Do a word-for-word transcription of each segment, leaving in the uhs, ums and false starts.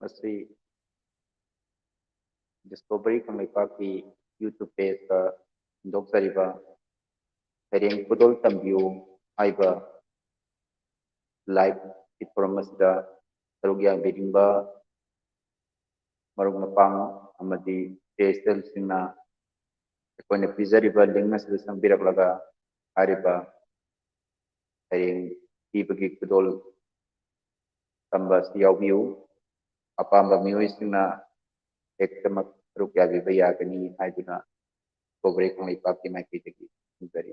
ꯃꯁꯤ ꯗꯤꯁꯀꯣꯚꯔꯤ ꯀꯪꯂꯩꯄꯥꯛꯀꯤ YouTube pageꯇ ꯍꯟꯗꯣꯛꯆꯔꯤꯕ ꯁꯩꯔꯦꯡ ꯈꯨꯗꯣꯜ ꯇꯝꯕꯤꯌꯨ ꯍꯥꯏꯕ liveꯀꯤ ꯊꯧꯔꯝ ꯑꯁꯤꯗ ꯁꯔꯨꯛ ꯌꯥꯕꯤꯅꯤꯡꯕ ꯃꯔꯨꯞ ꯃꯄꯥꯡ ꯑꯃꯗꯤ pageꯇꯁꯤꯡꯅ ꯑꯩꯈꯣꯏꯅ ꯄꯤꯖꯔꯤꯕ link ꯑꯁꯤꯗ ꯆꯪꯕꯤꯔꯛꯂꯒ ꯍꯥꯏꯔꯤꯕ ꯁꯩꯔꯦꯡ ꯄꯤꯕꯒꯤ ꯈꯨꯗꯣꯜ ꯇꯝꯕ ꯑꯁꯤ ꯌꯥꯎꯕꯤꯌꯨ꯫ ꯑꯄꯥꯝꯕ ꯃꯤꯑꯣꯏꯁꯤꯡꯅ ꯍꯦꯛꯇꯃꯛ ꯁꯔꯨꯛ ꯌꯥꯕꯤꯕ ꯌꯥꯒꯅꯤ ꯍꯥꯏꯗꯨꯅ ꯗꯤꯁꯀꯣꯚꯔꯤ ꯀꯪꯂꯩꯄꯥꯛꯀꯤ ꯃꯥꯏꯀꯩꯗꯒꯤ ꯈꯪꯖꯔꯤ꯫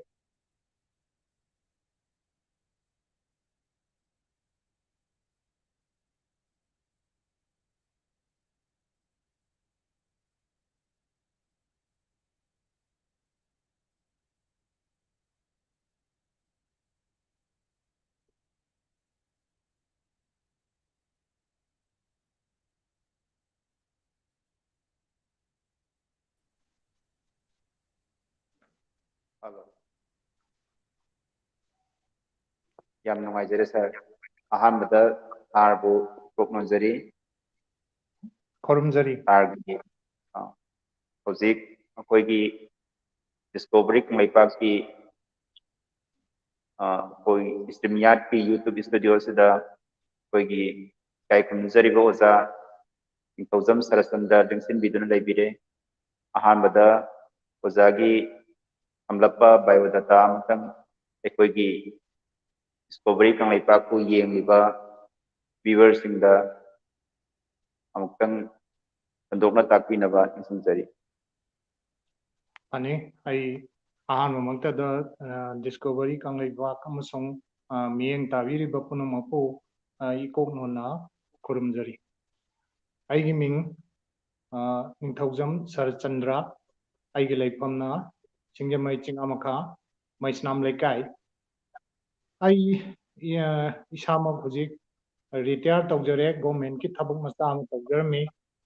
Hello. ꯌꯥꯝ ꯅꯨꯡꯉꯥꯏꯖꯔꯦ ꯁꯥꯔ꯫ ꯑꯍꯥꯟꯕꯗ ꯁꯥꯔꯕꯨ ꯀꯣꯛꯅꯣꯟꯖꯔꯤ꯫ ꯈꯨꯔꯨꯝꯖꯔꯤ꯫ ꯁꯥꯔꯒꯤ, ꯑ, ꯍꯧꯖꯤꯛ ꯑꯩꯈꯣꯏꯒꯤ ꯗꯤꯁꯀꯣꯚꯔꯤ ꯀꯪꯂꯩꯄꯥꯛꯀꯤ, ꯑ, ꯑꯩꯈꯣꯏ StreamYardꯀꯤ YouTube studio ꯑꯁꯤꯗ ꯑꯩꯈꯣꯏꯒꯤ ꯏꯀꯥꯏ ꯈꯨꯝꯅꯖꯔꯤꯕ ꯑꯣꯖꯥ ꯅꯤꯡꯊꯧꯖꯝ ꯁꯔꯠꯆꯟꯗ꯭ꯔ ꯂꯦꯡꯁꯤꯟꯕꯤꯗꯨꯅ ꯂꯩꯕꯤꯔꯦ꯫ ꯑꯍꯥꯟꯕꯗ ꯑꯣꯖꯥꯒꯤ ꯁꯝꯂꯞꯄ biodata ꯑꯃꯇꯪ ꯑꯩꯈꯣꯏꯒꯤ ꯗꯤꯁꯀꯣꯚꯔꯤ ꯀꯪꯂꯩꯄꯥꯛꯄꯨ ꯌꯦꯡꯂꯤꯕ viewerꯁꯤꯡꯗ ꯑꯃꯨꯛꯇꯪ ꯁꯟꯗꯣꯛꯅ ꯇꯥꯛꯄꯤꯅꯕ ꯅꯤꯡꯁꯤꯡꯖꯔꯤ꯫ ꯐꯅꯤ, ꯑꯩ ꯑꯍꯥꯟꯕꯃꯛꯇꯗ, ꯑ, ꯗꯤꯁꯀꯣꯚꯔꯤ ꯀꯪꯂꯩꯄꯥꯛ ꯑꯃꯁꯨꯡ, ꯑ, ꯃꯤꯠꯌꯦꯡ ꯇꯥꯕꯤꯔꯤꯕ ꯄꯨꯝꯅꯃꯛꯄꯨ, ꯑ, ꯏꯀꯣꯛ ꯅꯣꯟꯅ ꯈꯨꯔꯨꯝꯖꯔꯤ꯫ ꯑꯩꯒꯤ ꯃꯤꯡ, ꯑ, ꯅꯤꯡꯊꯧꯖꯝ ꯁꯔꯠꯆꯟꯗ꯭ꯔ, ꯑꯩꯒꯤ ꯂꯩꯐꯝꯅ ꯁꯤꯡꯖꯃꯩ ꯆꯤꯡꯉꯥ ꯃꯈꯥ, ꯃꯩꯁꯅꯥꯝ ꯂꯩꯀꯥꯏ꯫ ꯑꯩ, ꯑ, ꯏꯁꯥꯃꯛ ꯍꯧꯖꯤꯛ retire ꯇꯧꯖꯔꯦ, governmentꯀꯤ ꯊꯕꯛ ꯃꯆꯥ ꯑꯃ ꯇꯧꯖꯔꯝꯃꯤ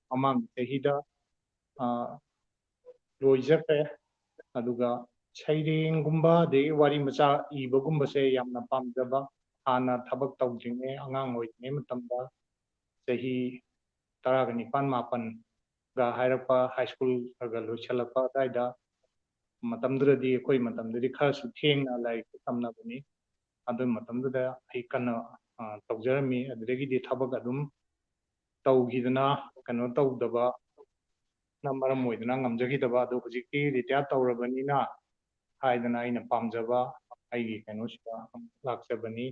ꯃꯃꯥꯡ ꯆꯍꯤꯗ, ꯑ, ꯂꯣꯏꯖꯈ꯭ꯔꯦ꯫ ꯑꯗꯨꯒ ꯁꯩꯔꯦꯡꯒꯨꯝꯕ ꯑꯗꯒꯤ ꯋꯥꯔꯤ ꯃꯆꯥ ꯏꯕꯒꯨꯝꯕꯁꯦ ꯌꯥꯝꯅ ꯄꯥꯝꯖꯕ, ꯍꯥꯟꯅ ꯊꯕꯛ ꯇꯧꯗ꯭ꯔꯤꯉꯩ ꯑꯉꯥꯡ ꯑꯣꯏꯔꯤꯉꯩ ꯃꯇꯝꯗ ꯆꯍꯤ ꯇꯔꯥꯒ ꯅꯤꯄꯥꯟ ꯃꯥꯄꯟꯒ ꯍꯥꯏꯔꯛꯄ, ꯍꯥꯏ ꯁ꯭ꯀꯨꯜꯒ ꯂꯣꯏꯁꯤꯜꯂꯛꯄ ꯑꯗꯨꯋꯥꯏꯗ, ꯃꯇꯝꯗꯨꯗꯗꯤ, ꯑꯩꯈꯣꯏ ꯃꯇꯝꯗꯗꯤ ꯈꯔꯁꯨ ꯊꯦꯡꯅ ꯂꯥꯏꯔꯤꯛꯁꯦ ꯇꯝꯅꯕꯅꯤ꯫ ꯑꯗꯨ ꯃꯇꯝꯗꯨꯗ ꯑꯩ ꯀꯟꯅ, ꯑ, ꯇꯧꯖꯔꯝꯃꯤ꯫ ꯑꯗꯨꯗꯒꯤꯗꯤ ꯊꯕꯛ ꯑꯗꯨꯝ ꯇꯧꯈꯤꯗꯅ, ꯀꯩꯅꯣ ꯇꯧꯗꯕꯅ ꯃꯔꯝ ꯑꯣꯏꯗꯅ ꯉꯝꯖꯈꯤꯗꯕ꯫ ꯑꯗꯣ ꯍꯧꯖꯤꯛꯇꯤ ꯔꯤꯇꯥꯌꯔ ꯇꯧꯔꯕꯅꯤꯅ ꯍꯥꯏꯗꯅ ꯑꯩꯅ ꯄꯥꯝꯖꯕ ꯑꯩꯒꯤ ꯀꯩꯅꯣꯁꯤꯗ ꯂꯥꯛꯆꯕꯅꯤ꯫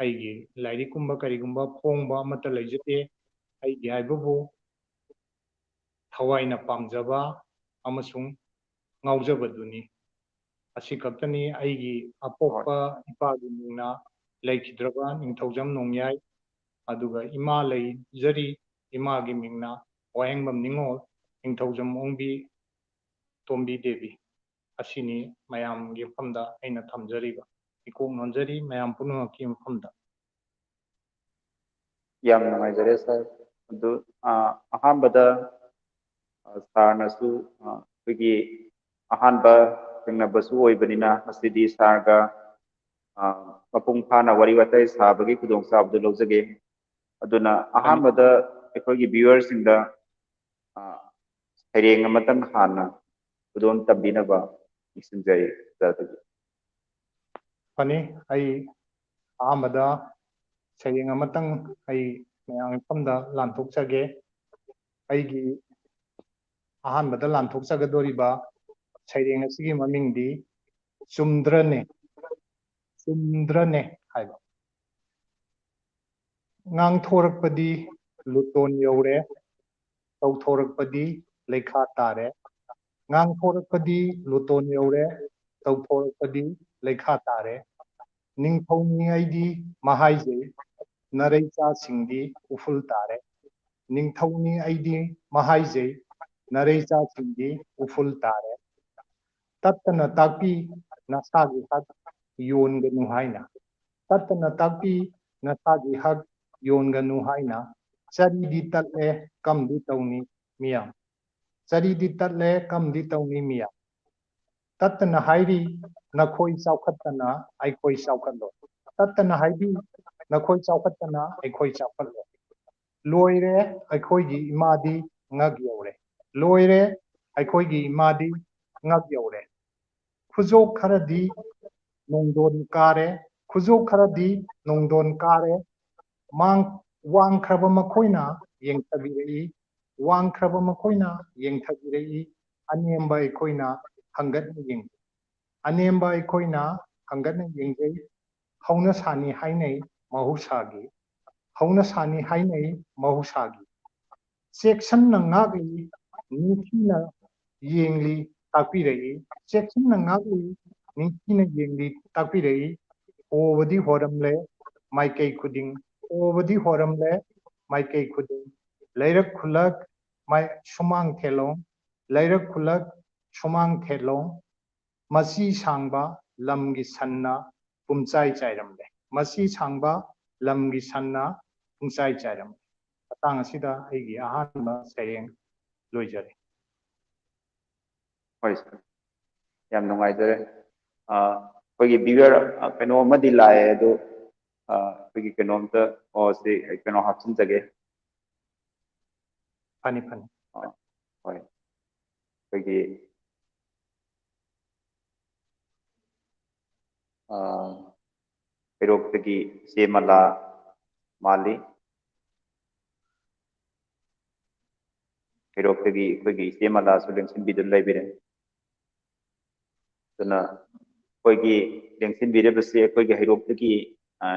ꯑꯩꯒꯤ ꯂꯥꯏꯔꯤꯛꯀꯨꯝꯕ ꯀꯔꯤꯒꯨꯝꯕ ꯐꯣꯡꯕ ꯑꯃꯠꯇ ꯂꯩꯖꯗꯦ꯫ ꯑꯩꯒꯤ ꯍꯥꯏꯕꯕꯨ ꯊꯋꯥꯏꯅ ꯄꯥꯝꯖꯕ ꯑꯃꯁꯨꯡ ꯉꯥꯎꯖꯕꯗꯨꯅꯤ꯫ ꯑꯁꯤ ꯈꯛꯇꯅꯤ꯫ ꯑꯩꯒꯤ ꯑꯄꯣꯛꯄ ꯏꯄꯥꯒꯤ ꯃꯤꯡꯅ ꯂꯩꯈꯤꯗ꯭ꯔꯕ ꯅꯤꯡꯊꯧꯖꯝ ꯅꯣꯡꯌꯥꯏ, ꯑꯗꯨꯒ ꯏꯃꯥ ꯂꯩꯖꯔꯤ, ꯏꯃꯥꯒꯤ ꯃꯤꯡꯅ ꯋꯥꯍꯦꯡꯕꯝ ꯅꯤꯉꯣꯜ, ꯅꯤꯡꯊꯧꯖꯝ ꯑꯣꯡꯕꯤ ꯇꯣꯝꯕꯤ ꯗꯦꯕꯤ꯫ ꯑꯁꯤꯅꯤ ꯃꯌꯥꯝꯒꯤ ꯃꯐꯝꯗ ꯑꯩꯅ ꯊꯝꯖꯔꯤꯕ, ꯏꯀꯣꯛ ꯅꯣꯟꯖꯔꯤ ꯃꯌꯥꯝ ꯄꯨꯝꯅꯃꯛꯀꯤ ꯃꯐꯝꯗ꯫ ꯌꯥꯝ ꯅꯨꯡꯉꯥꯏꯖꯔꯦ ꯁꯥꯔ꯫ ꯑꯗꯨ, ꯑ, ꯑꯍꯥꯟꯕꯗ, ꯑ, ꯁꯥꯔꯅꯁꯨ, ꯑ, ꯑꯩꯈꯣꯏꯒꯤ ꯑꯍꯥꯟꯕ ꯊꯦꯡꯅꯕꯁꯨ ꯑꯣꯏꯕꯅꯤꯅ ꯉꯁꯤꯗꯤ ꯁꯥꯔꯒ, ꯑ, ꯃꯄꯨꯡ ꯐꯥꯅ ꯋꯥꯔꯤ ꯋꯥꯇꯥꯏ ꯁꯥꯕꯒꯤ ꯈꯨꯗꯣꯡꯆꯥꯕꯗꯨ ꯂꯧꯖꯒꯦ꯫ ꯑꯗꯨꯅ ꯑꯍꯥꯟꯕꯗ ꯑꯩꯈꯣꯏꯒꯤ ꯚꯤꯌꯨꯋꯔꯁꯤꯡꯗ, ꯑ, ꯁꯩꯔꯦꯡ ꯑꯃꯇꯪ ꯍꯥꯟꯅ ꯈꯨꯗꯣꯜ ꯇꯝꯕꯤꯅꯕ ꯅꯤꯡꯁꯤꯡꯖꯔꯤ ꯑꯣꯖꯥꯗꯒꯤ꯫ ꯐꯅꯤ, ꯑꯩ ꯑꯍꯥꯟꯕꯗ ꯁꯩꯔꯦꯡ ꯑꯃꯇꯪ ꯑꯩ ꯃꯌꯥꯝꯒꯤ ꯃꯐꯝꯗ ꯂꯥꯟꯊꯣꯛꯆꯒꯦ꯫ ꯑꯩꯒꯤ ꯑꯍꯥꯟꯕꯗ ꯂꯥꯟꯊꯣꯛꯆꯒꯗꯧꯔꯤꯕ ꯁꯩꯔꯦꯡ ꯑꯁꯤꯒꯤ ꯃꯃꯤꯡꯗꯤ ꯆꯨꯝꯗ꯭ꯔꯅꯦ, ꯆꯨꯝꯗ꯭ꯔꯅꯦ ꯍꯥꯏꯕ꯫ ꯉꯥꯡꯊꯣꯔꯛꯄꯗꯤ ꯂꯨꯇꯣꯟ ꯌꯧꯔꯦ, ꯇꯧꯊꯣꯔꯛꯄꯗꯤ ꯂꯩꯈꯥ ꯇꯥꯔꯦ꯫ ꯉꯥꯡꯊꯣꯔꯛꯄꯗꯤ ꯂꯨꯇꯣꯟ ꯌꯧꯔꯦ, ꯇꯧꯊꯣꯔꯛꯄꯗꯤ ꯂꯩꯈꯥ ꯇꯥꯔꯦ꯫ ꯅꯤꯡꯊꯧꯅꯤ ꯑꯩꯗꯤ ꯃꯍꯥꯏꯖꯩ, ꯅꯔꯩꯆꯥꯁꯤꯡꯗꯤ ꯎꯐꯨꯜ ꯇꯥꯔꯦ꯫ ꯅꯤꯡꯊꯧꯅꯤ ꯑꯩꯗꯤ ꯃꯍꯥꯏꯖꯩ, ꯅꯔꯩꯆꯥꯁꯤꯡꯗꯤ ꯎꯐꯨꯜ ꯇꯥꯔꯦ꯫ ꯇꯠꯇꯅ ꯇꯥꯛꯄꯤ ꯅꯁꯥꯒꯤ ꯍꯛ ꯌꯣꯟꯒꯅꯨ ꯍꯥꯏꯅ꯫ ꯇꯠꯇꯅ ꯇꯥꯛꯄꯤ ꯅꯁꯥꯒꯤ ꯍꯛ ꯌꯣꯟꯒꯅꯨ ꯍꯥꯏꯅ꯫ ꯆꯔꯤꯗꯤ ꯇꯠꯂꯦ ꯀꯝꯗꯤ ꯇꯧꯅꯤ ꯃꯤꯌꯥꯝ꯫ ꯆꯔꯤꯗꯤ ꯇꯠꯂꯦ ꯀꯝꯗꯤ ꯇꯧꯅꯤ ꯃꯤꯌꯥꯝ꯫ ꯇꯠꯇꯅ ꯍꯥꯏꯔꯤ ꯅꯈꯣꯏ ꯆꯥꯎꯈꯠꯇꯅ ꯑꯩꯈꯣꯏ ꯆꯥꯎꯈꯠꯂꯣꯏ꯫ ꯇꯠꯇꯅ ꯍꯥꯏꯔꯤ ꯅꯈꯣꯏ ꯆꯥꯎꯈꯠꯇꯅ ꯑꯩꯈꯣꯏ ꯆꯥꯎꯈꯠꯂꯣꯏ꯫ ꯂꯣꯏꯔꯦ ꯑꯩꯈꯣꯏꯒꯤ ꯏꯃꯥꯗꯤ ꯉꯛ ꯌꯧꯔꯦ꯫ ꯂꯣꯏꯔꯦ ꯑꯩꯈꯣꯏꯒꯤ ꯏꯃꯥꯗꯤ ꯉꯛ ꯌꯧꯔꯦ꯫ ꯈꯨꯖꯣꯞ ꯈꯔꯗꯤ ꯅꯣꯡꯗꯣꯟ ꯀꯥꯔꯦ, ꯈꯨꯖꯣꯞ ꯈꯔꯗꯤ ꯅꯣꯡꯗꯣꯟ ꯀꯥꯔꯦ꯫ ꯃꯥꯡ-, ꯋꯥꯡꯈ꯭ꯔꯕ ꯃꯈꯣꯏꯅ ꯌꯦꯡꯊꯕꯤꯔꯛꯏ, ꯋꯥꯡꯈ꯭ꯔꯕ ꯃꯈꯣꯏꯅ ꯌꯦꯡꯊꯕꯤꯔꯛꯏ꯫ ꯑꯅꯦꯝꯕ ꯑꯩꯈꯣꯏꯅ ꯍꯪꯒꯠꯅ ꯌꯦꯡꯖꯩ, ꯑꯅꯦꯝꯕ ꯑꯩꯈꯣꯏꯅ ꯍꯪꯒꯠꯅ ꯌꯦꯡꯖꯩ꯫ ꯍꯧꯅꯁꯥꯅꯤ ꯍꯥꯏꯅꯩ ꯃꯍꯧꯁꯥꯒꯤ, ꯍꯧꯅꯁꯥꯅꯤ ꯍꯥꯏꯅꯩ ꯃꯍꯧꯁꯥꯒꯤ꯫ ꯆꯦꯛꯁꯤꯟꯅ ꯉꯥꯛꯂꯤ, ꯅꯤꯡꯊꯤꯅ ꯌꯦꯡꯂꯤ, ꯇꯥꯛꯄꯤꯔꯛꯏ꯫ ꯆꯦꯛꯁꯤꯟꯅ ꯉꯥꯛꯂꯤ, ꯅꯤꯡꯊꯤꯅ ꯌꯦꯡꯂꯤ, ꯇꯥꯛꯄꯤꯔꯛꯏ꯫ ꯍꯣꯕꯗꯤ ꯍꯣꯔꯝꯂꯦ ꯃꯥꯏꯀꯩ ꯈꯨꯗꯤꯡ, ꯍꯣꯕꯗꯤ ꯍꯣꯔꯝꯂꯦ ꯃꯥꯏꯀꯩ ꯈꯨꯗꯤꯡ꯫ ꯂꯩꯔꯛ ꯈꯨꯜꯂꯛ ꯃꯥꯏ-, ꯁꯨꯃꯥꯡ ꯊꯦꯂꯣꯡ, ꯂꯩꯔꯛ ꯈꯨꯜꯂꯛ ꯁꯨꯃꯥꯡ ꯊꯦꯂꯣꯡ꯫ ꯃꯆꯤ ꯁꯥꯡꯕ ꯂꯝꯒꯤ ꯁꯟꯅ ꯄꯨꯝꯆꯥꯏ ꯆꯥꯏꯔꯝꯂꯦ꯫ ꯃꯆꯤ ꯁꯥꯡꯕ ꯂꯝꯒꯤ ꯁꯟꯅ ꯄꯨꯡꯆꯥꯏ ꯆꯥꯏꯔꯝꯂꯦ꯫ ꯃꯇꯥꯡ ꯑꯁꯤꯗ ꯑꯩꯒꯤ ꯑꯍꯥꯟꯕ ꯁꯩꯔꯦꯡ ꯂꯣꯏꯖꯔꯦ꯫ ꯍꯣꯏ ꯁꯥꯔ, ꯌꯥꯝ ꯅꯨꯡꯉꯥꯏꯖꯔꯦ꯫ ꯑ, ꯑꯩꯈꯣꯏꯒꯤ ꯚ꯭ꯌꯨꯌꯔ, ꯑ, ꯀꯩꯅꯣ ꯑꯃꯗꯤ ꯂꯥꯛꯑꯦ ꯑꯗꯣ, ꯑ, ꯑꯩꯈꯣꯏꯒꯤ ꯀꯩꯅꯣꯝꯇ, ꯑꯣ, ꯁꯤ ꯀꯩꯅꯣ ꯍꯥꯞꯆꯤꯟꯖꯒꯦ꯫ ꯐꯅꯤ, ꯐꯅꯤ꯫ ꯑ, ꯍꯣꯏ, ꯑꯩꯈꯣꯏꯒꯤ, ꯑ, ꯍꯩꯔꯣꯛꯇꯒꯤ ꯏꯆꯦ ꯃꯂꯥ ꯃꯥꯜꯂꯤ꯫ ꯍꯩꯔꯣꯛꯇꯒꯤ ꯑꯩꯈꯣꯏꯒꯤ ꯏꯆꯦ ꯃꯂꯥꯁꯨ ꯂꯦꯡꯁꯤꯟꯕꯤꯗꯨꯅ ꯂꯩꯕꯤꯔꯦ꯫ ꯑꯗꯨꯅ ꯑꯩꯈꯣꯏꯒꯤ ꯂꯦꯡꯁꯤꯟꯕꯤꯔꯤꯕꯁꯤ ꯑꯩꯈꯣꯏꯒꯤ ꯍꯩꯔꯣꯛꯇꯒꯤ, ꯑ,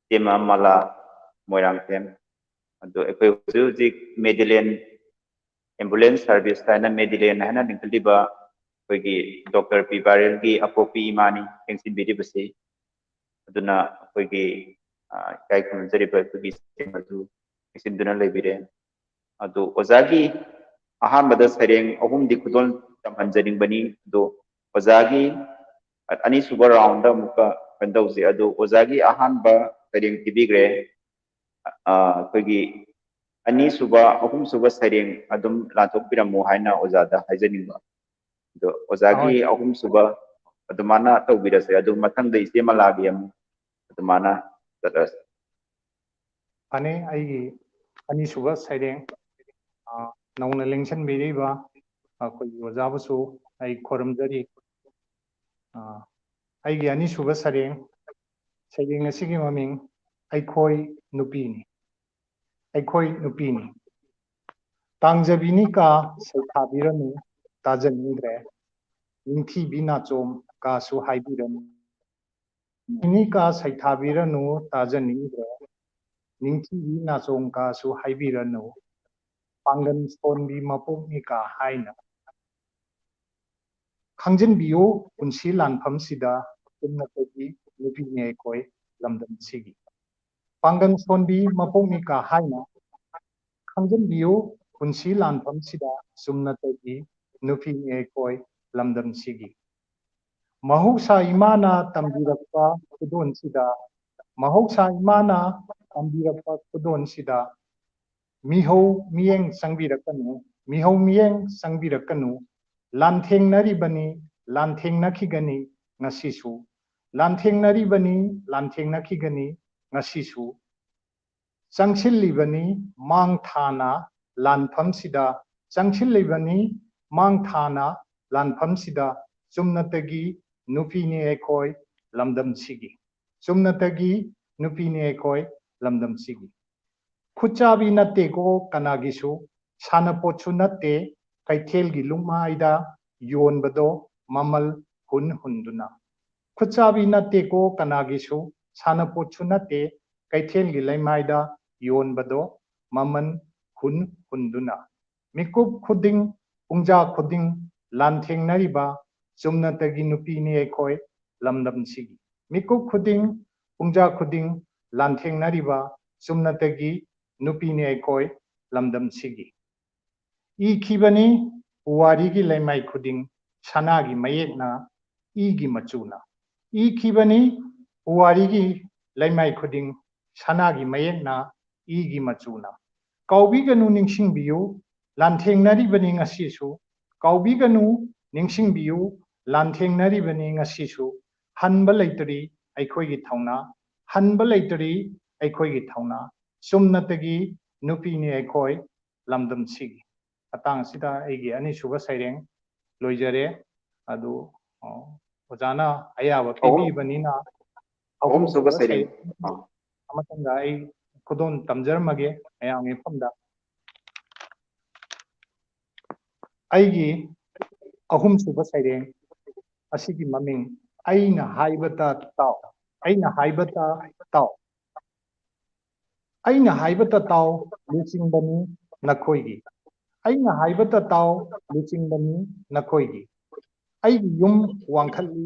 ꯏꯆꯦ ꯃꯂꯥ ꯃꯣꯏꯔꯥꯡꯊꯦꯝ꯫ ꯑꯗꯣ ꯑꯩꯈꯣꯏ ꯍꯧꯖꯤꯛ ꯍꯧꯖꯤꯛ ꯃꯦꯗꯤꯂꯦꯟ, ꯑꯦꯝꯕꯨꯂꯦꯟꯁ ꯁꯥꯔꯚꯤꯁ ꯍꯥꯏꯅ ꯃꯦꯗꯤꯂꯦꯟ ꯍꯥꯏꯅ ꯂꯤꯡꯈꯠꯂꯤꯕ ꯑꯩꯈꯣꯏꯒꯤ ꯗꯣꯛꯇꯔ ꯄꯤ ꯕꯥꯔꯦꯜꯒꯤ ꯑꯄꯣꯛꯄꯤ ꯏꯃꯥꯅꯤ ꯂꯦꯡꯁꯤꯟꯕꯤꯔꯤꯕꯁꯤ꯫ ꯑꯗꯨꯅ ꯑꯩꯈꯣꯏꯒꯤ, ꯑ, ꯏꯀꯥꯏ ꯈꯨꯝꯅꯖꯔꯤꯕ ꯑꯩꯈꯣꯏꯒꯤ ꯏꯆꯦ ꯑꯗꯨ ꯂꯦꯡꯁꯤꯟꯗꯨꯅ ꯂꯩꯕꯤꯔꯦ꯫ ꯑꯗꯨ ꯑꯣꯖꯥꯒꯤ ꯑꯍꯥꯟꯕꯗ ꯁꯩꯔꯦꯡ ꯑꯍꯨꯝꯗꯤ ꯈꯨꯗꯣꯜ ꯇꯝꯍꯟꯖꯅꯤꯡꯕꯅꯤ꯫ ꯑꯗꯨ ꯑꯣꯖꯥꯒꯤ ꯑꯅꯤꯁꯨꯕ ꯔꯥꯎꯟꯗ ꯑꯃꯨꯛꯀ ꯀꯩꯅꯣ ꯇꯧꯁꯤ꯫ ꯑꯗꯨ ꯑꯣꯖꯥꯒꯤ ꯑꯍꯥꯟꯕ ꯁꯩꯔꯦꯡ ꯄꯤꯕꯤꯈ꯭ꯔꯦ꯫ ꯑ, ꯑꯩꯈꯣꯏꯒꯤ ꯑꯅꯤꯁꯨꯕ, ꯑꯍꯨꯝꯁꯨꯕ ꯁꯩꯔꯦꯡ ꯑꯗꯨꯝ ꯂꯥꯟꯊꯣꯛꯄꯤꯔꯝꯃꯨ ꯍꯥꯏꯅ ꯑꯣꯖꯥꯗ ꯍꯥꯏꯖꯅꯤꯡꯕ꯫ ꯑꯗꯣ ꯑꯣꯖꯥꯒꯤ ꯍꯣꯏ꯫ ꯑꯍꯨꯝꯁꯨꯕ ꯑꯗꯨꯃꯥꯏꯅ ꯇꯧꯕꯤꯔꯁꯦ꯫ ꯑꯗꯨ ꯃꯊꯪꯗ ꯏꯆꯦ ꯃꯂꯥꯒꯤ ꯑꯃꯨꯛ ꯑꯗꯨꯃꯥꯏꯅ ꯆꯠꯂꯁꯤ꯫ ꯐꯅꯤ, ꯑꯩꯒꯤ ꯑꯅꯤꯁꯨꯕ ꯁꯩꯔꯦꯡ, ꯑ, ꯅꯧꯅ ꯂꯦꯡꯁꯤꯟꯕꯤꯔꯤꯕ ꯑꯩꯈꯣꯏꯒꯤ ꯑꯣꯖꯥꯕꯨꯁꯨ ꯑꯩ ꯈꯨꯔꯨꯝꯖꯔꯤ꯫ ꯑ, ꯑꯩꯒꯤ ꯑꯅꯤꯁꯨꯕ ꯁꯩꯔꯦꯡ, ꯁꯩꯔꯦꯡ ꯑꯁꯤꯒꯤ ꯃꯃꯤꯡ ꯑꯩꯈꯣꯏ ꯅꯨꯄꯤꯅꯤ꯫ ꯑꯩꯈꯣꯏ ꯅꯨꯄꯤꯅꯤ꯫ ꯇꯥꯡꯖꯕꯤꯅꯤ ꯀꯥ ꯁꯩꯊꯥꯕꯤꯔꯅꯨ, ꯇꯥꯖꯅꯤꯡꯗ꯭ꯔꯦ꯫ ꯅꯤꯡꯊꯤꯕꯤ ꯅꯥꯆꯣꯝ ꯀꯥꯁꯨ ꯍꯥꯏꯕꯤꯔꯅꯨ꯫ ꯏꯅꯤ ꯀꯥ ꯁꯩꯊꯥꯕꯤꯔꯅꯨ, ꯇꯥꯖꯅꯤꯡꯗ꯭ꯔꯦ꯫ ꯅꯤꯡꯊꯤꯕꯤ ꯅꯥꯆꯣꯝ ꯀꯥꯁꯨ ꯍꯥꯏꯕꯤꯔꯅꯨ꯫ ꯄꯥꯡꯒꯜ ꯁꯣꯟꯕꯤ ꯃꯄꯣꯛꯅꯤ ꯀꯥ ꯍꯥꯏꯅ꯫ ꯈꯪꯖꯤꯟꯕꯤꯌꯨ, ꯄꯨꯟꯁꯤ ꯂꯥꯟꯐꯝꯁꯤꯗ ꯆꯨꯝꯅꯇꯒꯤ ꯅꯨꯄꯤꯅꯤ ꯑꯩꯈꯣꯏ ꯂꯝꯗꯝꯁꯤꯒꯤ꯫ ꯄꯥꯡꯒꯜ ꯁꯣꯟꯕꯤ ꯃꯄꯣꯛꯅꯤ ꯀꯥ ꯍꯥꯏꯅ꯫ ꯈꯪꯖꯤꯟꯕꯤꯌꯨ, ꯄꯨꯟꯁꯤ ꯂꯥꯟꯐꯝꯁꯤꯗ ꯆꯨꯝꯅꯇꯒꯤ ꯅꯨꯄꯤꯅꯤ ꯑꯩꯈꯣꯏ ꯂꯝꯗꯝꯁꯤꯒꯤ꯫ ꯃꯍꯧꯁꯥ ꯏꯃꯥꯅ ꯇꯝꯕꯤꯔꯛꯄ ꯈꯨꯗꯣꯜꯁꯤꯗ, ꯃꯍꯧꯁꯥ ꯏꯃꯥꯅ ꯇꯝꯕꯤꯔꯛꯄ ꯈꯨꯗꯣꯜꯁꯤꯗ ꯃꯤꯍꯧ ꯃꯤꯌꯦꯡ ꯆꯪꯕꯤꯔꯛꯀꯅꯨ, ꯃꯤꯍꯧ ꯃꯤꯌꯦꯡ ꯆꯪꯕꯤꯔꯛꯀꯅꯨ꯫ ꯂꯥꯟꯊꯦꯡꯅꯔꯤꯕꯅꯤ, ꯂꯥꯟꯊꯦꯡꯅꯈꯤꯒꯅꯤ ꯉꯁꯤꯁꯨ꯫ ꯂꯥꯟꯊꯦꯡꯅꯔꯤꯕꯅꯤ, ꯂꯥꯟꯊꯦꯡꯅꯈꯤꯒꯅꯤ ꯉꯁꯤꯁꯨ꯫ ꯆꯪꯁꯤꯜꯂꯤꯕꯅꯤ ꯃꯥꯡ ꯊꯥꯅ ꯂꯥꯟꯐꯝꯁꯤꯗ, ꯆꯪꯁꯤꯜꯂꯤꯕꯅꯤ ꯃꯥꯡ ꯊꯥꯅ ꯂꯥꯟꯐꯝꯁꯤꯗ꯫ ꯆꯨꯝꯅꯇꯒꯤ ꯅꯨꯄꯤꯅꯤ ꯑꯩꯈꯣꯏ ꯂꯝꯗꯝꯁꯤꯒꯤ꯫ ꯆꯨꯝꯅꯇꯒꯤ ꯅꯨꯄꯤꯅꯤ ꯑꯩꯈꯣꯏ ꯂꯝꯗꯝꯁꯤꯒꯤ꯫ ꯈꯨꯠꯆꯥꯕꯤ ꯅꯠꯇꯦꯀꯣ ꯀꯅꯥꯒꯤꯁꯨ, ꯁꯥꯟꯅꯄꯣꯠꯁꯨ ꯅꯠꯇꯦ, ꯀꯩꯊꯦꯜꯒꯤ ꯂꯨꯛꯃꯥꯏꯗ ꯌꯣꯟꯕꯗꯣ ꯃꯃꯜ ꯍꯨꯟ ꯍꯨꯟꯗꯨꯅ꯫ ꯈꯨꯠꯆꯥꯕꯤ ꯅꯠꯇꯦꯀꯣ ꯀꯅꯥꯒꯤꯁꯨ, ꯁꯥꯟꯅꯄꯣꯠꯁꯨ ꯅꯠꯇꯦ, ꯀꯩꯊꯦꯜꯒꯤ ꯂꯩꯃꯥꯏꯗ ꯌꯣꯟꯕꯗꯣ ꯃꯃꯜ ꯍꯨꯟ ꯍꯨꯟꯗꯨꯅ꯫ ꯃꯤꯀꯨꯞ ꯈꯨꯗꯤꯡ, ꯄꯨꯡꯖꯥ ꯈꯨꯗꯤꯡ ꯂꯥꯟꯊꯦꯡꯅꯔꯤꯕ ꯆꯨꯝꯅꯇꯒꯤ ꯅꯨꯄꯤꯅꯤ ꯑꯩꯈꯣꯏ ꯂꯝꯗꯝꯁꯤꯒꯤ꯫ ꯃꯤꯀꯨꯞ ꯈꯨꯗꯤꯡ, ꯄꯨꯡꯖꯥ ꯈꯨꯗꯤꯡ ꯂꯥꯟꯊꯦꯡꯅꯔꯤꯕ ꯆꯨꯝꯅꯇꯒꯤ ꯅꯨꯄꯤꯅꯤ ꯑꯩꯈꯣꯏ ꯂꯝꯗꯝꯁꯤꯒꯤ꯫ ꯏꯈꯤꯕꯅꯤ ꯄꯨꯋꯥꯔꯤꯒꯤ ꯂꯩꯃꯥꯏ ꯈꯨꯗꯤꯡ ꯁꯅꯥꯒꯤ ꯃꯌꯦꯛꯅ, ꯏꯒꯤ ꯃꯆꯨꯅ꯫ ꯏꯈꯤꯕꯅꯤ ꯄꯨꯋꯥꯔꯤꯒꯤ ꯂꯩꯃꯥꯏ ꯈꯨꯗꯤꯡ ꯁꯅꯥꯒꯤ ꯃꯌꯦꯛꯅ, ꯏꯒꯤ ꯃꯆꯨꯅ꯫ ꯀꯥꯎꯕꯤꯒꯅꯨ, ꯅꯤꯡꯁꯤꯡꯕꯤꯌꯨ, ꯂꯥꯟꯊꯦꯡꯅꯔꯤꯕꯅꯤ ꯉꯁꯤꯁꯨ꯫ ꯀꯥꯎꯕꯤꯒꯅꯨ, ꯅꯤꯡꯁꯤꯡꯕꯤꯌꯨ, ꯂꯥꯟꯊꯦꯡꯅꯔꯤꯕꯅꯤ ꯉꯁꯤꯁꯨ꯫ ꯍꯟꯕ ꯂꯩꯇ꯭ꯔꯤ ꯑꯩꯈꯣꯏꯒꯤ ꯊꯧꯅꯥ, ꯍꯟꯕ ꯂꯩꯇ꯭ꯔꯤ ꯑꯩꯈꯣꯏꯒꯤ ꯊꯧꯅꯥ꯫ ꯆꯨꯝꯅꯇꯒꯤ ꯅꯨꯄꯤꯅꯤ ꯑꯩꯈꯣꯏ ꯂꯝꯗꯝꯁꯤꯒꯤ꯫ ꯃꯇꯥꯡ ꯑꯁꯤꯗ ꯑꯩꯒꯤ ꯑꯅꯤꯁꯨꯕ ꯁꯩꯔꯦꯡ ꯂꯣꯏꯖꯔꯦ꯫ ꯑꯗꯨ, ꯑ, ꯑꯣꯖꯥꯅ ꯑꯌꯥꯕ ꯑꯍꯨꯝ꯫ ꯄꯤꯕꯤꯕꯅꯤꯅ ꯑꯍꯨꯝꯁꯨꯕ ꯑꯍꯨꯝꯁꯨꯕ ꯁꯩꯔꯦꯡ꯫ ꯁꯩꯔꯦꯡ ꯑꯥ꯫ ꯑꯃꯇꯪꯒ ꯑꯩ ꯈꯨꯗꯣꯜ ꯇꯝꯖꯔꯝꯃꯒꯦ ꯃꯌꯥꯝꯒꯤ ꯃꯐꯝꯗ꯫ ꯑꯩꯒꯤ ꯑꯍꯨꯝꯁꯨꯕ ꯁꯩꯔꯦꯡ ꯑꯁꯤꯒꯤ ꯃꯃꯤꯡ "ꯑꯩꯅ ꯍꯥꯏꯕꯇ ꯇꯥꯎ, ꯑꯩꯅ ꯍꯥꯏꯕꯇ ꯇꯥꯎ"꯫ "ꯑꯩꯅ ꯍꯥꯏꯕꯇ ꯇꯥꯎ, ꯂꯨꯆꯤꯡꯕꯅꯤ ꯅꯈꯣꯏꯒꯤ꯫ ꯑꯩꯅ ꯍꯥꯏꯕꯇ ꯇꯥꯎ, ꯂꯨꯆꯤꯡꯕꯅꯤ ꯅꯈꯣꯏꯒꯤ꯫ ꯑꯩꯒꯤ ꯌꯨꯝ ꯋꯥꯡꯈꯠꯂꯤ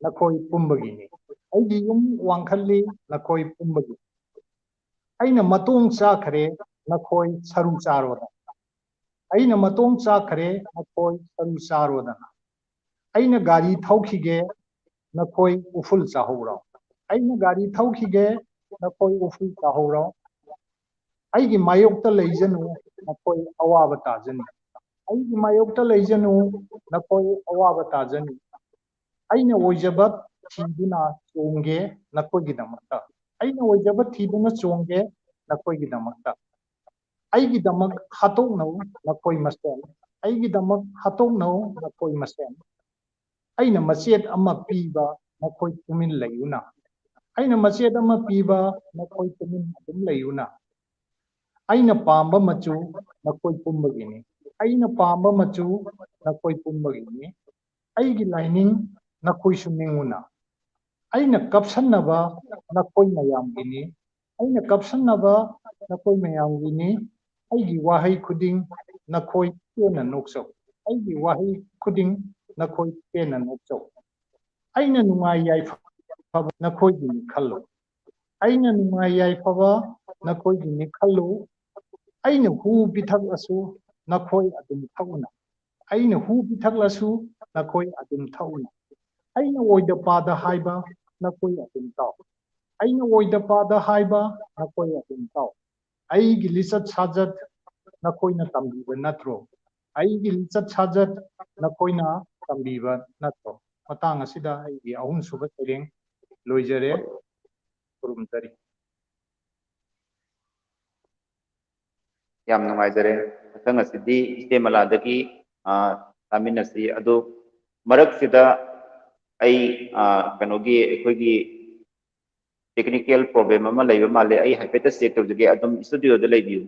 ꯅꯈꯣꯏ ꯄꯨꯝꯕꯒꯤꯅꯤ꯫ ꯑꯩꯒꯤ ꯌꯨꯝ ꯋꯥꯡꯈꯠꯂꯤ ꯅꯈꯣꯏ ꯄꯨꯝꯕꯒꯤ꯫ ꯑꯩꯅ ꯃꯇꯣꯡ ꯆꯥꯈ꯭ꯔꯦ ꯅꯈꯣꯏ ꯁꯔꯨ ꯆꯥꯔꯣꯗꯅ꯫ ꯑꯩꯅ ꯃꯇꯣꯡ ꯆꯥꯈ꯭ꯔꯦ ꯅꯈꯣꯏ ꯁꯔꯨ ꯆꯥꯔꯣꯗꯅ꯫ ꯑꯩꯅ ꯒꯥꯔꯤ ꯊꯧꯈꯤꯒꯦ ꯅꯈꯣꯏ ꯎꯐꯨꯜ ꯆꯥꯍꯧꯔꯣ꯫ ꯑꯩꯅ ꯒꯥꯔꯤ ꯊꯧꯈꯤꯒꯦ ꯅꯈꯣꯏ ꯎꯐꯨꯜ ꯆꯥꯍꯧꯔꯣ꯫ ꯑꯩꯒꯤ ꯃꯥꯌꯣꯛꯇ ꯂꯩꯖꯅꯨ ꯅꯈꯣꯏ ꯑꯋꯥꯕ ꯇꯥꯖꯅꯤ꯫ ꯑꯩꯒꯤ ꯃꯥꯌꯣꯛꯇ ꯂꯩꯖꯅꯨ ꯅꯈꯣꯏ ꯑꯋꯥꯕ ꯇꯥꯖꯅꯤ꯫ ꯑꯩꯅ ꯑꯣꯏꯖꯕ ꯊꯤꯗꯨꯅ ꯆꯣꯡꯒꯦ ꯅꯈꯣꯏꯒꯤꯗꯃꯛꯇ꯫ ꯑꯩꯅ ꯑꯣꯏꯖꯕ ꯊꯤꯗꯨꯅ ꯆꯣꯡꯒꯦ ꯅꯈꯣꯏꯒꯤꯗꯃꯛꯇ꯫ ꯑꯩꯒꯤꯗꯃꯛ ꯍꯥꯠꯇꯣꯛꯅꯧ ꯅꯈꯣꯏ ꯃꯁꯦꯟ꯫ ꯑꯩꯒꯤꯗꯃꯛ ꯍꯥꯠꯇꯣꯛꯅꯧ ꯅꯈꯣꯏ ꯃꯁꯦꯟ꯫ ꯑꯩꯅ ꯃꯆꯦꯠ ꯑꯃ ꯄꯤꯕ ꯅꯈꯣꯏ ꯇꯨꯃꯤꯟ ꯂꯩꯌꯨꯅ꯫ ꯑꯩꯅ ꯃꯆꯦꯠ ꯑꯃ ꯄꯤꯕ ꯅꯈꯣꯏ ꯇꯨꯃꯤꯟ ꯑꯗꯨꯝ ꯂꯩꯌꯨꯅ꯫ ꯑꯩꯅ ꯄꯥꯝꯕ ꯃꯆꯨ ꯅꯈꯣꯏ ꯄꯨꯝꯕꯒꯤꯅꯤ꯫ ꯑꯩꯅ ꯄꯥꯝꯕ ꯃꯆꯨ ꯅꯈꯣꯏ ꯄꯨꯝꯕꯒꯤꯅꯤ꯫ ꯑꯩꯒꯤ ꯂꯥꯏꯅꯤꯡ ꯅꯈꯣꯏꯁꯨ ꯅꯤꯡꯉꯨꯅ꯫ ꯑꯩꯅ ꯀꯞꯁꯟꯅꯕ ꯅꯈꯣꯏ ꯃꯌꯥꯝꯒꯤꯅꯤ꯫ ꯑꯩꯅ ꯀꯞꯁꯟꯅꯕ ꯅꯈꯣꯏ ꯃꯌꯥꯝꯒꯤꯅꯤ꯫ ꯑꯩꯒꯤ ꯋꯥꯍꯩ ꯈꯨꯗꯤꯡ ꯅꯈꯣꯏ ꯄꯦꯟꯅ ꯅꯣꯛꯆꯧ꯫ ꯑꯩꯒꯤ ꯋꯥꯍꯩ ꯈꯨꯗꯤꯡ ꯅꯈꯣꯏ ꯄꯦꯟꯅ ꯅꯣꯛꯆꯧ꯫ ꯑꯩꯅ ꯅꯨꯡꯉꯥꯏ ꯌꯥꯏꯐꯕ ꯅꯈꯣꯏꯒꯤꯅꯤ ꯈꯜꯂꯨ꯫ ꯑꯩꯅ ꯅꯨꯡꯉꯥꯏ ꯌꯥꯏꯐꯕ ꯅꯈꯣꯏꯒꯤꯅꯤ ꯈꯜꯂꯨ꯫ ꯑꯩꯅ ꯍꯨ ꯄꯤꯊꯛꯂꯁꯨ ꯅꯈꯣꯏ ꯑꯗꯨꯝ ꯊꯛꯎꯅ꯫ ꯑꯩꯅ ꯍꯨ ꯄꯤꯊꯛꯂꯁꯨ ꯅꯈꯣꯏ ꯑꯗꯨꯝ ꯊꯛꯎꯅ꯫ ꯑꯩꯅ ꯑꯣꯏꯗ ꯄꯥꯗ ꯍꯥꯏꯕ ꯅꯈꯣꯏ ꯑꯗꯨꯝ ꯇꯥꯎ꯫ ꯑꯩꯅ ꯑꯣꯏꯗ ꯄꯥꯗ ꯍꯥꯏꯕ ꯅꯈꯣꯏ ꯑꯗꯨꯝ ꯇꯥꯎ꯫ ꯑꯩꯒꯤ ꯂꯤꯆꯠ ꯁꯥꯖꯠ ꯅꯈꯣꯏꯅ ꯇꯝꯕꯤꯕ ꯅꯠꯇ꯭ꯔꯣ? ꯑꯩꯒꯤ ꯂꯤꯆꯠ ꯁꯥꯖꯠ ꯅꯈꯣꯏꯅ ꯇꯝꯕꯤꯕ ꯅꯠꯇ꯭ꯔꯣ? ꯃꯇꯥꯡ ꯑꯁꯤꯗ ꯑꯩꯒꯤ ꯑꯍꯨꯝꯁꯨꯕ ꯁꯩꯔꯦꯡ ꯂꯣꯏꯖꯔꯦ꯫ ꯈꯨꯔꯨꯝꯖꯔꯤ꯫ ꯌꯥꯝ ꯅꯨꯡꯉꯥꯏꯖꯔꯦ꯫ ꯃꯊꯪ ꯑꯁꯤꯗꯤ ꯏꯆꯦ ꯃꯂꯥꯗꯒꯤ, ꯑ, ꯇꯥꯃꯤꯟꯅꯁꯤ꯫ ꯑꯗꯨ ꯃꯔꯛꯁꯤꯗ ꯑꯩ, ꯑ, ꯀꯩꯅꯣꯒꯤ, ꯑꯩꯈꯣꯏꯒꯤ technical problem ꯑꯃ ꯂꯩꯕ ꯃꯥꯜꯂꯦ꯫ ꯑꯩ ꯍꯥꯏꯐꯦꯠꯇ check ꯇꯧꯖꯒꯦ꯫ ꯑꯗꯨꯝ studio ꯗ ꯂꯩꯕꯤꯌꯨ꯫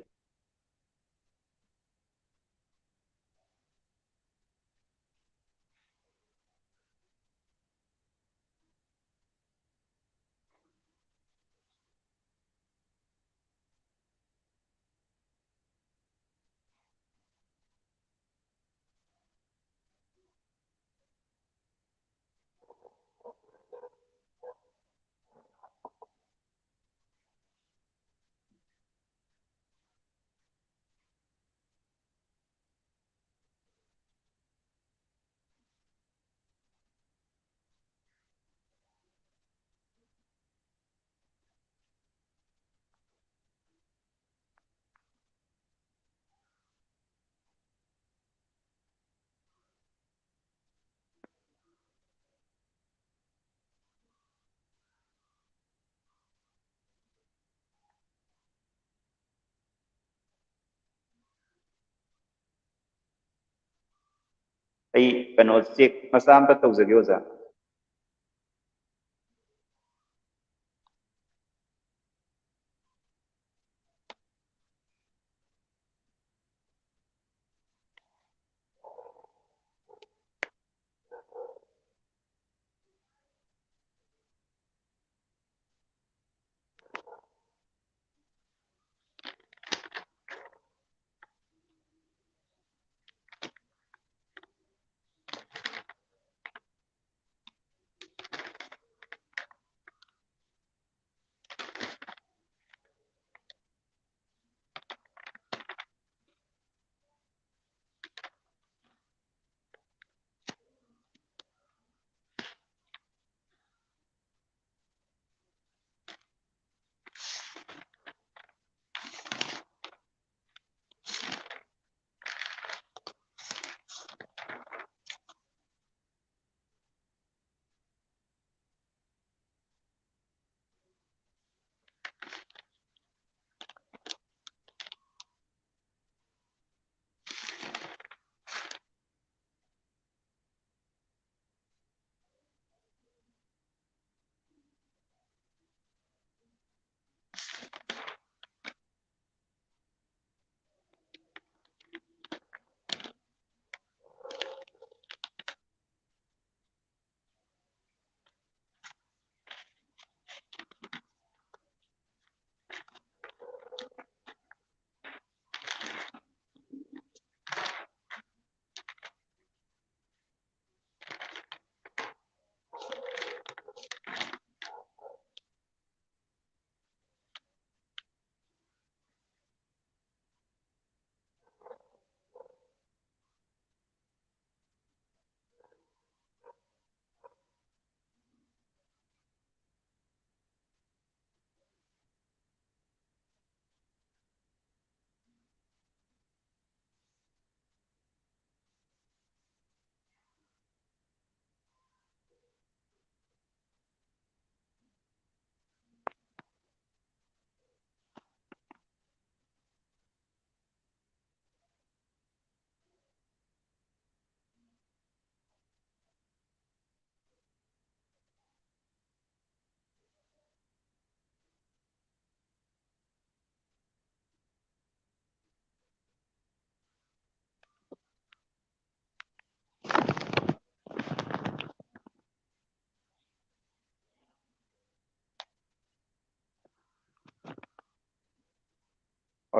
ꯑꯩ ꯀꯩꯅꯣ check ꯃꯆꯥ ꯑꯝꯇ ꯇꯧꯖꯒꯦ, ꯑꯣꯖꯥ꯫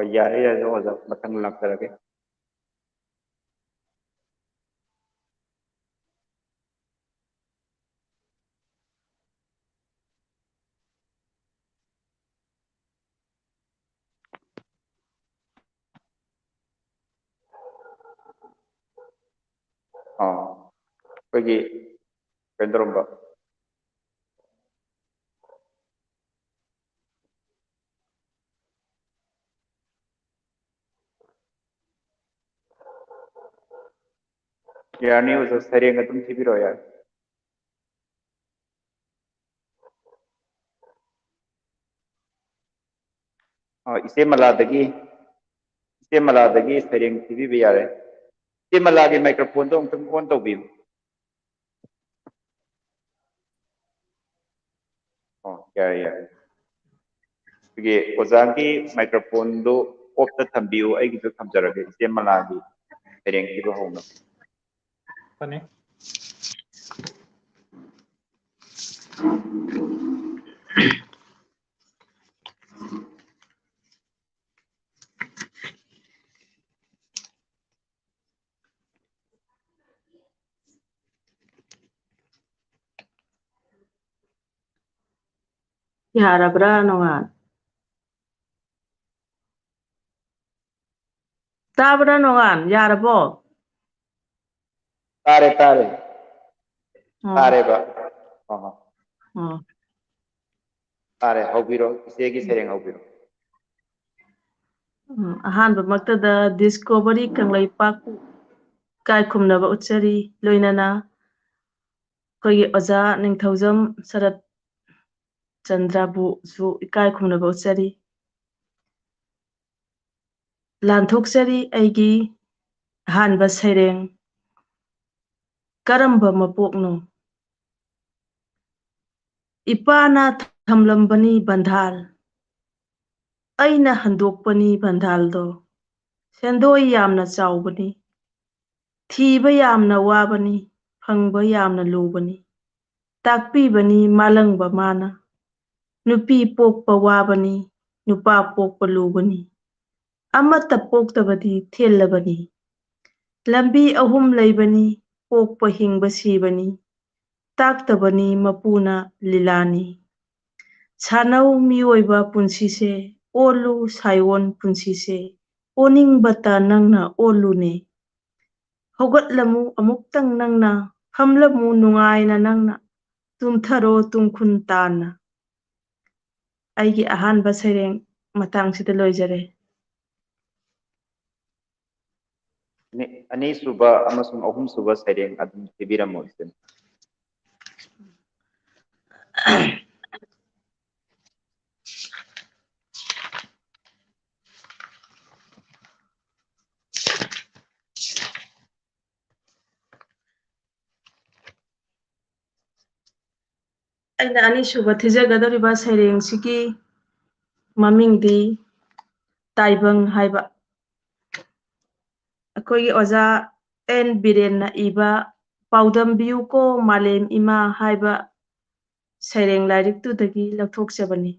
ꯍꯣꯏ, ꯌꯥꯔꯦ, ꯌꯥꯔꯦ, ꯑꯣꯖꯥ, ꯃꯊꯪ ꯂꯥꯛꯆꯔꯒꯦ꯫ ꯑꯥ, ꯑꯩꯈꯣꯏꯒꯤ ꯀꯩꯅꯣ ꯇꯧꯔꯝꯕ꯫ ꯌꯥꯔꯅꯤ ꯑꯣꯖꯥ, ꯁꯩꯔꯦꯡ ꯑꯗꯨꯝ ꯊꯤꯕꯤꯔꯛꯑꯣ, ꯌꯥꯔꯦ꯫ ꯑ, ꯏꯆꯦ ꯃꯂꯥꯗꯒꯤ, ꯏꯆꯦ ꯃꯂꯥꯗꯒꯤ ꯁꯩꯔꯦꯡ ꯊꯤꯕꯤꯕ ꯌꯥꯔꯦ꯫ ꯏꯆꯦ ꯃꯂꯥꯒꯤ microphone ꯗꯣ ꯑꯃꯨꯛꯇꯪ on ꯇꯧꯕꯤꯌꯨ꯫ ꯑꯣ, ꯌꯥꯔꯦ, ꯌꯥꯔꯦ꯫ ꯑꯩꯈꯣꯏꯒꯤ ꯑꯣꯖꯥꯒꯤ microphone ꯗꯨ off ꯇ ꯊꯝꯕꯤꯌꯨ, ꯑꯩꯒꯤꯁꯨ ꯊꯝꯖꯔꯒꯦ, ꯏꯆꯦ ꯃꯂꯥꯒꯤ ꯁꯩꯔꯦꯡ ꯊꯤꯕ ꯍꯧꯅꯕ꯫ ꯐꯅꯤ꯫ ꯌꯥꯔꯕ꯭ꯔꯥ, ꯅꯣꯡꯉꯥꯟ? ꯇꯥꯕ꯭ꯔꯥ, ꯅꯣꯡꯉꯥꯟ? ꯌꯥꯔꯕꯣ? ꯇꯥꯔꯦ, ꯇꯥꯔꯦ꯫ ꯑꯣ꯫ ꯇꯥꯔꯦꯕ꯫ ꯑꯣ꯫ ꯑꯣ꯫ ꯇꯥꯔꯦ, ꯍꯧꯕꯤꯔꯣ, ꯏꯆꯦꯒꯤ ꯁꯩꯔꯦꯡ ꯍꯧꯕꯤꯔꯣ꯫ ꯎꯝ, ꯑꯍꯥꯟꯕꯃꯛꯇꯗ ꯗꯤꯁꯀꯣꯚꯔꯤ ꯀꯪꯂꯩꯄꯥꯛꯄꯨ ꯏꯀꯥꯏ ꯈꯨꯝꯅꯕ ꯎꯠꯆꯔꯤ, ꯂꯣꯏꯅꯅ ꯑꯩꯈꯣꯏꯒꯤ ꯑꯣꯖꯥ ꯅꯤꯡꯊꯧꯖꯝ ꯁꯔꯠ ꯆꯟꯗ꯭ꯔꯕꯨꯁꯨ ꯏꯀꯥꯏ ꯈꯨꯝꯅꯕ ꯎꯠꯆꯔꯤ꯫ ꯂꯥꯟꯊꯣꯛꯆꯔꯤ ꯑꯩꯒꯤ ꯑꯍꯥꯟꯕ ꯁꯩꯔꯦꯡ, ꯀꯔꯝꯕ ꯃꯄꯣꯛꯅꯣ? ꯏꯄꯥꯅ ꯊꯝꯂꯝꯕꯅꯤ ꯕꯟꯙꯥꯜ, ꯑꯩꯅ ꯍꯟꯗꯣꯛꯄꯅꯤ ꯕꯟꯙꯥꯜꯗꯣ꯫ ꯁꯦꯟꯗꯣꯏ ꯌꯥꯝꯅ ꯆꯥꯎꯕꯅꯤ, ꯊꯤꯕ ꯌꯥꯝꯅ ꯋꯥꯕꯅꯤ, ꯐꯪꯕ ꯌꯥꯝꯅ ꯂꯨꯕꯅꯤ꯫ ꯇꯥꯛꯄꯤꯕꯅꯤ ꯃꯥꯂꯪꯕ ꯃꯥꯅ, ꯅꯨꯄꯤ ꯄꯣꯛꯄ ꯋꯥꯕꯅꯤ, ꯅꯨꯄꯥ ꯄꯣꯛꯄ ꯂꯨꯕꯅꯤ꯫ ꯑꯃꯠꯇ ꯄꯣꯛꯇꯕꯗꯤ ꯊꯦꯜꯂꯕꯅꯤ꯫ ꯂꯝꯕꯤ ꯑꯍꯨꯝ ꯂꯩꯕꯅꯤ, ꯄꯣꯛꯄ, ꯍꯤꯡꯕ, ꯁꯤꯕꯅꯤ꯫ ꯇꯥꯛꯇꯕꯅꯤ ꯃꯄꯨꯅ ꯂꯤꯂꯥꯅꯤ꯫ ꯁꯥꯟꯅꯧ ꯃꯤꯑꯣꯏꯕ ꯄꯨꯟꯁꯤꯁꯦ, ꯑꯣꯜꯂꯨ ꯁꯥꯏꯑꯣꯟ ꯄꯨꯟꯁꯤꯁꯦ, ꯑꯣꯟꯅꯤꯡꯕꯇ ꯅꯪꯅ ꯑꯣꯜꯂꯨꯅꯦ꯫ ꯍꯧꯒꯠꯂꯝꯃꯨ ꯑꯃꯨꯛꯇꯪ ꯅꯪꯅ, ꯐꯝꯂꯝꯃꯨ ꯅꯨꯡꯉꯥꯏꯅ ꯅꯪꯅ, ꯇꯨꯝꯊꯔꯣ ꯇꯨꯡꯈꯨꯟ ꯇꯥꯅ꯫ ꯑꯩꯒꯤ ꯑꯍꯥꯟꯕ ꯁꯩꯔꯦꯡ ꯃꯇꯥꯡꯁꯤꯗ ꯂꯣꯏꯖꯔꯦ꯫ ꯑꯅꯤ-, ꯑꯅꯤꯁꯨꯕ ꯑꯃꯁꯨꯡ ꯑꯍꯨꯝꯁꯨꯕ ꯁꯩꯔꯦꯡ ꯑꯗꯨꯝ ꯊꯤꯕꯤꯔꯝꯃꯣ, ꯏꯆꯦ꯫ ꯑꯩꯅ ꯑꯅꯤꯁꯨꯕ ꯊꯤꯖꯒꯗꯧꯔꯤꯕ ꯁꯩꯔꯦꯡꯁꯤꯒꯤ ꯃꯃꯤꯡꯗꯤ ꯇꯥꯏꯕꯪ ꯍꯥꯏꯕ꯫ ꯑꯩꯈꯣꯏꯒꯤ ꯑꯣꯖꯥ ꯑꯦꯟ ꯕꯤꯔꯦꯟꯅ ꯏꯕ ꯄꯥꯎꯗꯝꯕꯤꯌꯨꯀꯣ ꯃꯥꯂꯦꯝ ꯏꯃꯥ ꯍꯥꯏꯕ ꯁꯩꯔꯦꯡ ꯂꯥꯏꯔꯤꯛꯇꯨꯗꯒꯤ ꯂꯧꯊꯣꯛꯆꯕꯅꯤ꯫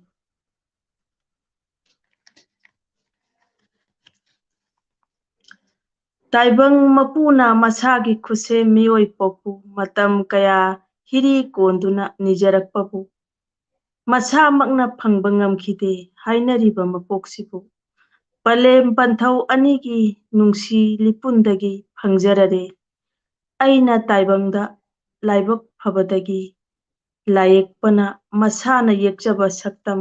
ꯇꯥꯏꯕꯪ ꯃꯄꯨꯅ ꯃꯁꯥꯒꯤ ꯈꯨꯠꯁꯦꯝ ꯃꯤꯑꯣꯏ ꯄꯣꯛꯄꯨ ꯃꯇꯝ ꯀꯌꯥ ꯍꯤꯔꯤ ꯀꯣꯟꯗꯨꯅ ꯅꯤꯖꯔꯛꯄꯕꯨ ꯃꯁꯥꯃꯛꯅ ꯐꯪꯕ ꯉꯝꯈꯤꯗꯦ ꯍꯥꯏꯅꯔꯤꯕ ꯃꯄꯣꯛꯁꯤꯕꯨ ꯄꯂꯦꯝ ꯄꯟꯊꯧ ꯑꯅꯤꯒꯤ ꯅꯨꯡꯁꯤ ꯂꯤꯄꯨꯟꯗꯒꯤ ꯐꯪꯖꯔꯔꯦ꯫ ꯑꯩꯅ ꯇꯥꯏꯕꯪꯗ ꯂꯥꯏꯕꯛ ꯐꯕꯗꯒꯤ ꯂꯥꯏꯌꯦꯛꯄꯅ ꯃꯁꯥꯅ ꯌꯦꯛꯆꯕ ꯁꯛꯇꯝ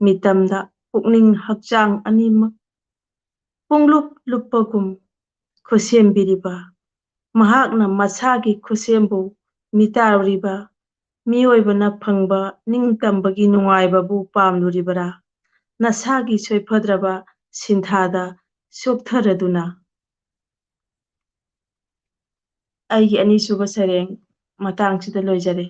ꯃꯤꯇꯝꯗ ꯄꯨꯛꯅꯤꯡ ꯍꯛꯆꯥꯡ ꯑꯅꯤꯃꯛ ꯄꯨꯡꯂꯨꯞ ꯂꯨꯞꯄꯒꯨꯝ ꯈꯨꯠꯁꯦꯝꯕꯤꯔꯤꯕ, ꯃꯍꯥꯛꯅ ꯃꯁꯥꯒꯤ ꯈꯨꯠꯁꯦꯝꯕꯨ ꯃꯤꯇꯥꯔꯤꯕ ꯃꯤꯑꯣꯏꯕꯅ ꯐꯪꯕ ꯅꯤꯡꯇꯝꯕꯒꯤ ꯅꯨꯡꯉꯥꯏꯕꯕꯨ ꯄꯥꯝꯂꯨꯔꯤꯕꯔꯥ? ꯅꯁꯥꯒꯤ ꯁꯣꯏꯐꯗ꯭ꯔꯕ ꯁꯤꯟꯊꯥꯗ ꯆꯣꯛꯊꯔꯗꯨꯅ꯫ ꯑꯩꯒꯤ ꯑꯅꯤꯁꯨꯕ ꯁꯩꯔꯦꯡ ꯃꯇꯥꯡꯁꯤꯗ ꯂꯣꯏꯖꯔꯦ꯫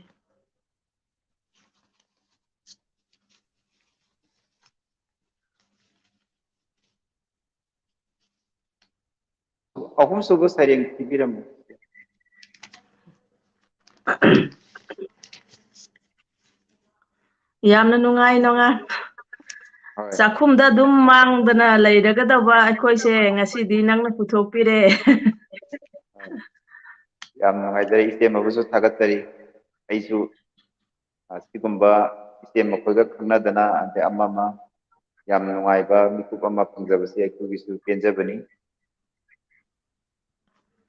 ꯑꯍꯨꯝꯁꯨꯕ ꯁꯩꯔꯦꯡ ꯊꯤꯕꯤꯔꯝꯃꯨ꯫ ꯌꯥꯝꯅ ꯅꯨꯡꯉꯥꯏ, ꯅꯣꯡꯉꯥꯟ꯫ ꯆꯥꯛꯈꯨꯝꯗ ꯑꯗꯨꯝ ꯃꯥꯡꯗꯅ ꯂꯩꯔꯒꯗꯕ ꯑꯩꯈꯣꯏꯁꯦ ꯉꯁꯤꯗꯤ ꯅꯪꯅ ꯄꯨꯊꯣꯛꯄꯤꯔꯦ꯫ ꯌꯥꯝ ꯅꯨꯡꯉꯥꯏꯖꯔꯦ, ꯏꯆꯦꯃꯕꯨꯁꯨ ꯊꯥꯒꯠꯆꯔꯤ꯫ ꯑꯩꯁꯨ ꯑꯁꯤꯒꯨꯝꯕ ꯏꯆꯦ ꯃꯈꯣꯏꯒ ꯈꯪꯅꯗꯅ ꯑꯗꯩ ꯑꯃ ꯑꯃ ꯌꯥꯝ ꯅꯨꯡꯉꯥꯏꯕ ꯃꯤꯀꯨꯞ ꯑꯃ ꯐꯪꯖꯕꯁꯦ ꯑꯩꯈꯣꯏꯒꯤꯁꯨ ꯄꯦꯟꯖꯕꯅꯤ꯫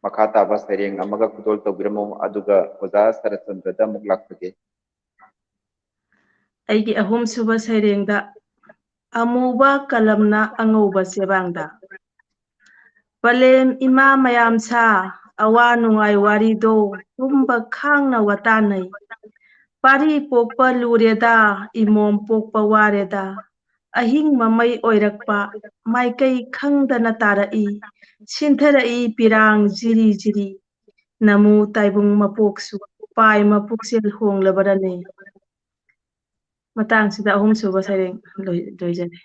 ꯃꯈꯥ ꯇꯥꯕ ꯁꯩꯔꯦꯡ ꯑꯃꯒ ꯈꯨꯗꯣꯜ ꯇꯧꯕꯤꯔꯝꯃꯨ, ꯑꯗꯨꯒ ꯑꯣꯖꯥ ꯁꯔꯠꯆꯟꯗ꯭ꯔꯗ ꯑꯃꯨꯛ ꯂꯥꯛꯆꯒꯦ꯫ ꯑꯩꯒꯤ ꯑꯍꯨꯝꯁꯨꯕ ꯁꯩꯔꯦꯡꯗ ꯑꯃꯨꯕ ꯀꯂꯝꯅ ꯑꯉꯧꯕ ꯆꯦꯕꯥꯡꯗ꯫ ꯄꯂꯦꯝ ꯏꯃꯥ ꯃꯌꯥꯝ ꯁꯥ, ꯑꯋꯥ ꯅꯨꯡꯉꯥꯏ ꯋꯥꯔꯤꯗꯣ ꯄꯨꯝꯕ ꯈꯥꯡꯅ ꯋꯥꯇꯥꯅꯩ꯫ ꯄꯥꯔꯤ ꯄꯣꯛꯄ ꯂꯨꯔꯦꯗ, ꯏꯃꯣꯝ ꯄꯣꯛꯄ ꯋꯥꯔꯦꯗ꯫ ꯑꯍꯤꯡ ꯃꯃꯩ ꯑꯣꯏꯔꯛꯄ, ꯃꯥꯏꯀꯩ ꯈꯪꯗꯅ ꯇꯥꯔꯛꯏ꯫ ꯁꯤꯟꯊꯔꯛꯏ ꯄꯤꯔꯥꯡ ꯖꯤꯔꯤ ꯖꯤꯔꯤ꯫ ꯅꯃꯨ ꯇꯥꯏꯕꯨꯡ ꯃꯄꯣꯛꯁꯨ, ꯄꯥꯏ ꯃꯄꯨꯛꯁꯦꯜ ꯍꯣꯡꯂꯕꯔꯅꯦ꯫ ꯃꯇꯥꯡꯁꯤꯗ ꯑꯍꯨꯝꯁꯨꯕ ꯁꯩꯔꯦꯡ ꯂꯣꯏ-, ꯂꯣꯏꯖꯔꯦ꯫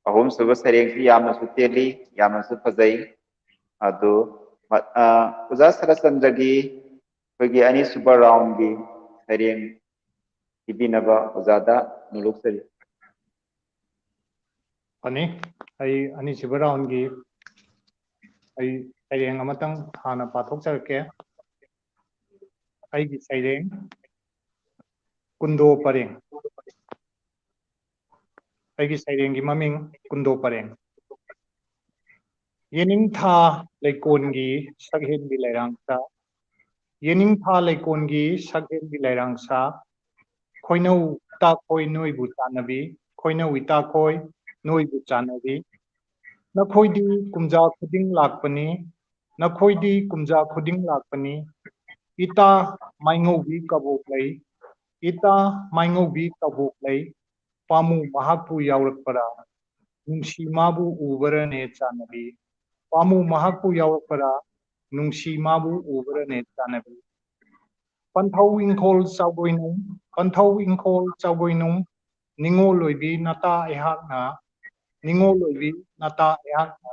ꯑꯍꯨꯝꯁꯨꯕ ꯁꯩꯔꯦꯡꯁꯤ ꯌꯥꯝꯅꯁꯨ ꯇꯦꯜꯂꯤ, ꯌꯥꯝꯅꯁꯨ ꯐꯖꯩ꯫ ꯑꯗꯨ, ꯑ, ꯑꯣꯖꯥ ꯁꯔꯠꯆꯟꯗ꯭ꯔꯒꯤ ꯑꯩꯈꯣꯏꯒꯤ ꯑꯅꯤꯁꯨꯕ roundꯒꯤ ꯁꯩꯔꯦꯡ ꯄꯤꯕꯤꯅꯕ ꯑꯣꯖꯥꯗ ꯅꯣꯂꯨꯛꯆꯔꯤ꯫ ꯐꯅꯤ, ꯑꯩ ꯑꯅꯤꯁꯨꯕ roundꯒꯤ ꯑꯩ ꯁꯩꯔꯦꯡ ꯑꯃꯇꯪ ꯍꯥꯟꯅ ꯄꯥꯊꯣꯛꯆꯔꯛꯀꯦ꯫ ꯑꯩꯒꯤ ꯁꯩꯔꯦꯡ ꯀꯨꯟꯗꯣ ꯄꯔꯦꯡ꯫ ꯑꯩꯒꯤ ꯁꯩꯔꯦꯡꯒꯤ ꯃꯃꯤꯡ ꯀꯨꯟꯗꯣ ꯄꯔꯦꯡ꯫ ꯌꯦꯅꯤꯡꯊꯥ ꯂꯩꯀꯣꯟꯒꯤ ꯁꯛꯍꯦꯟꯕꯤ ꯂꯩꯔꯥꯡꯁꯥ, ꯌꯦꯅꯤꯡꯊꯥ ꯂꯩꯀꯣꯟꯒꯤ ꯁꯛꯍꯦꯟꯕꯤ ꯂꯩꯔꯥꯡꯁꯥ, ꯈꯣꯏꯅꯧ ꯏꯇꯥꯈꯣꯏ ꯅꯣꯏꯕꯨ ꯆꯥꯟꯅꯕꯤ, ꯈꯣꯏꯅꯧ ꯏꯇꯥꯈꯣꯏ ꯅꯣꯏꯕꯨ ꯆꯥꯟꯅꯕꯤ꯫ ꯅꯈꯣꯏꯗꯤ ꯀꯨꯝꯖꯥ ꯈꯨꯗꯤꯡ ꯂꯥꯛꯄꯅꯤ, ꯅꯈꯣꯏꯗꯤ ꯀꯨꯝꯖꯥ ꯈꯨꯗꯤꯡ ꯂꯥꯛꯄꯅꯤ꯫ ꯏꯇꯥ ꯃꯥꯏꯉꯧꯕꯤ ꯀꯕꯣꯛ ꯂꯩ, ꯏꯇꯥ ꯃꯥꯏꯉꯧꯕꯤ ꯀꯕꯣꯛ ꯂꯩ, ꯄꯥꯝꯃꯨ ꯃꯍꯥꯛꯄꯨ ꯌꯥꯎꯔꯛꯄꯔꯥ, ꯅꯨꯡꯁꯤ ꯃꯥꯕꯨ ꯎꯕꯔꯅꯦ ꯆꯥꯟꯅꯕꯤ, ꯄꯥꯝꯃꯨ ꯃꯍꯥꯛꯄꯨ ꯌꯥꯎꯔꯛꯄꯔꯥ, ꯅꯨꯡꯁꯤ ꯃꯥꯕꯨ ꯎꯕꯔꯅꯦ ꯆꯥꯟꯅꯕꯤ꯫ ꯄꯟꯊꯧ ꯏꯪꯈꯣꯜ ꯆꯥꯎꯒꯣꯏꯅꯨꯡ, ꯄꯟꯊꯧ ꯏꯪꯈꯣꯜ ꯆꯥꯎꯒꯣꯏꯅꯨꯡ, ꯅꯤꯉꯣꯜ ꯑꯣꯏꯕꯤ ꯅꯇꯥ ꯑꯩꯍꯥꯛꯅ, ꯅꯤꯉꯣꯜ ꯑꯣꯏꯕꯤ ꯅꯇꯥ ꯑꯩꯍꯥꯛꯅ,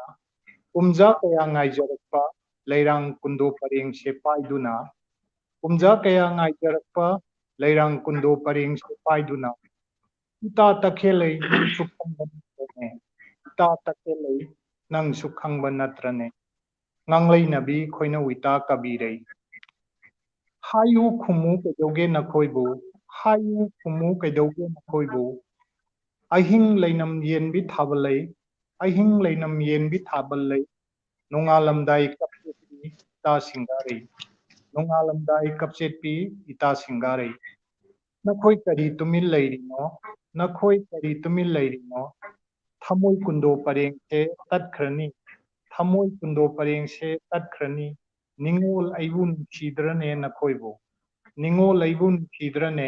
ꯀꯨꯝꯖꯥ ꯀꯌꯥ ꯉꯥꯏꯖꯔꯛꯄ ꯂꯩꯔꯥꯡ ꯀꯨꯟꯗꯣ ꯄꯔꯦꯡꯁꯦ ꯄꯥꯏꯗꯨꯅ, ꯀꯨꯝꯖꯥ ꯀꯌꯥ ꯉꯥꯏꯖꯔꯛꯄ ꯂꯩꯔꯥꯡ ꯀꯨꯟꯗꯣ ꯄꯔꯦꯡꯁꯦ ꯄꯥꯏꯗꯨꯅ, ꯏꯇꯥ ꯇꯈꯦꯜꯂꯩ, ꯅꯪꯁꯨ ꯈꯪꯕ ꯅꯠꯇ꯭ꯔꯅꯦ? ꯏꯇꯥ ꯇꯈꯦꯜꯂꯩ, ꯅꯪꯁꯨ ꯈꯪꯕ ꯅꯠꯇ꯭ꯔꯅꯦ? ꯉꯥꯡꯂꯩꯅꯕꯤ ꯈꯣꯏꯅꯧ ꯏꯇꯥ ꯀꯕꯤꯔꯩ꯫ ꯍꯥꯏꯌꯨ ꯈꯨꯝꯃꯨ ꯀꯩꯗꯧꯒꯦ ꯅꯈꯣꯏꯕꯨ? ꯍꯥꯏꯌꯨ ꯈꯨꯝꯃꯨ ꯀꯩꯗꯧꯒꯦ ꯅꯈꯣꯏꯕꯨ? ꯑꯍꯤꯡ ꯂꯩꯅꯝ ꯌꯦꯟꯕꯤ ꯊꯥꯕꯜꯂꯩ, ꯑꯍꯤꯡ ꯂꯩꯅꯝ ꯌꯦꯟꯕꯤ ꯊꯥꯕꯜꯂꯩ, ꯅꯣꯡꯉꯥꯜꯂꯝꯗꯥꯏ ꯀꯞꯆꯦꯠꯄꯤ ꯏꯇꯥ ꯁꯤꯡꯒꯥꯔꯩ, ꯅꯣꯡꯉꯥꯜꯂꯝꯗꯥꯏ ꯀꯞꯆꯦꯠꯄꯤ ꯏꯇꯥ ꯁꯤꯡꯒꯥꯔꯩ꯫ ꯅꯈꯣꯏ ꯀꯔꯤ ꯇꯨꯃꯤꯟ ꯂꯩꯔꯤꯅꯣ? ꯅꯈꯣꯏ ꯀꯔꯤ ꯇꯨꯃꯤꯟ ꯂꯩꯔꯤꯅꯣ? ꯊꯃꯣꯏ ꯀꯨꯟꯗꯣ ꯄꯔꯦꯡꯁꯦ ꯇꯠꯈ꯭ꯔꯅꯤ, ꯊꯃꯣꯏ ꯀꯨꯟꯗꯣ ꯄꯔꯦꯡꯁꯦ ꯇꯠꯈ꯭ꯔꯅꯤ꯫ ꯅꯤꯡꯉꯣꯜ ꯑꯩꯕꯨ ꯅꯨꯡꯁꯤꯗ꯭ꯔꯅꯦ ꯅꯈꯣꯏꯕꯨ? ꯅꯤꯡꯉꯣꯜ ꯑꯩꯕꯨ ꯅꯨꯡꯁꯤꯗ꯭ꯔꯅꯦ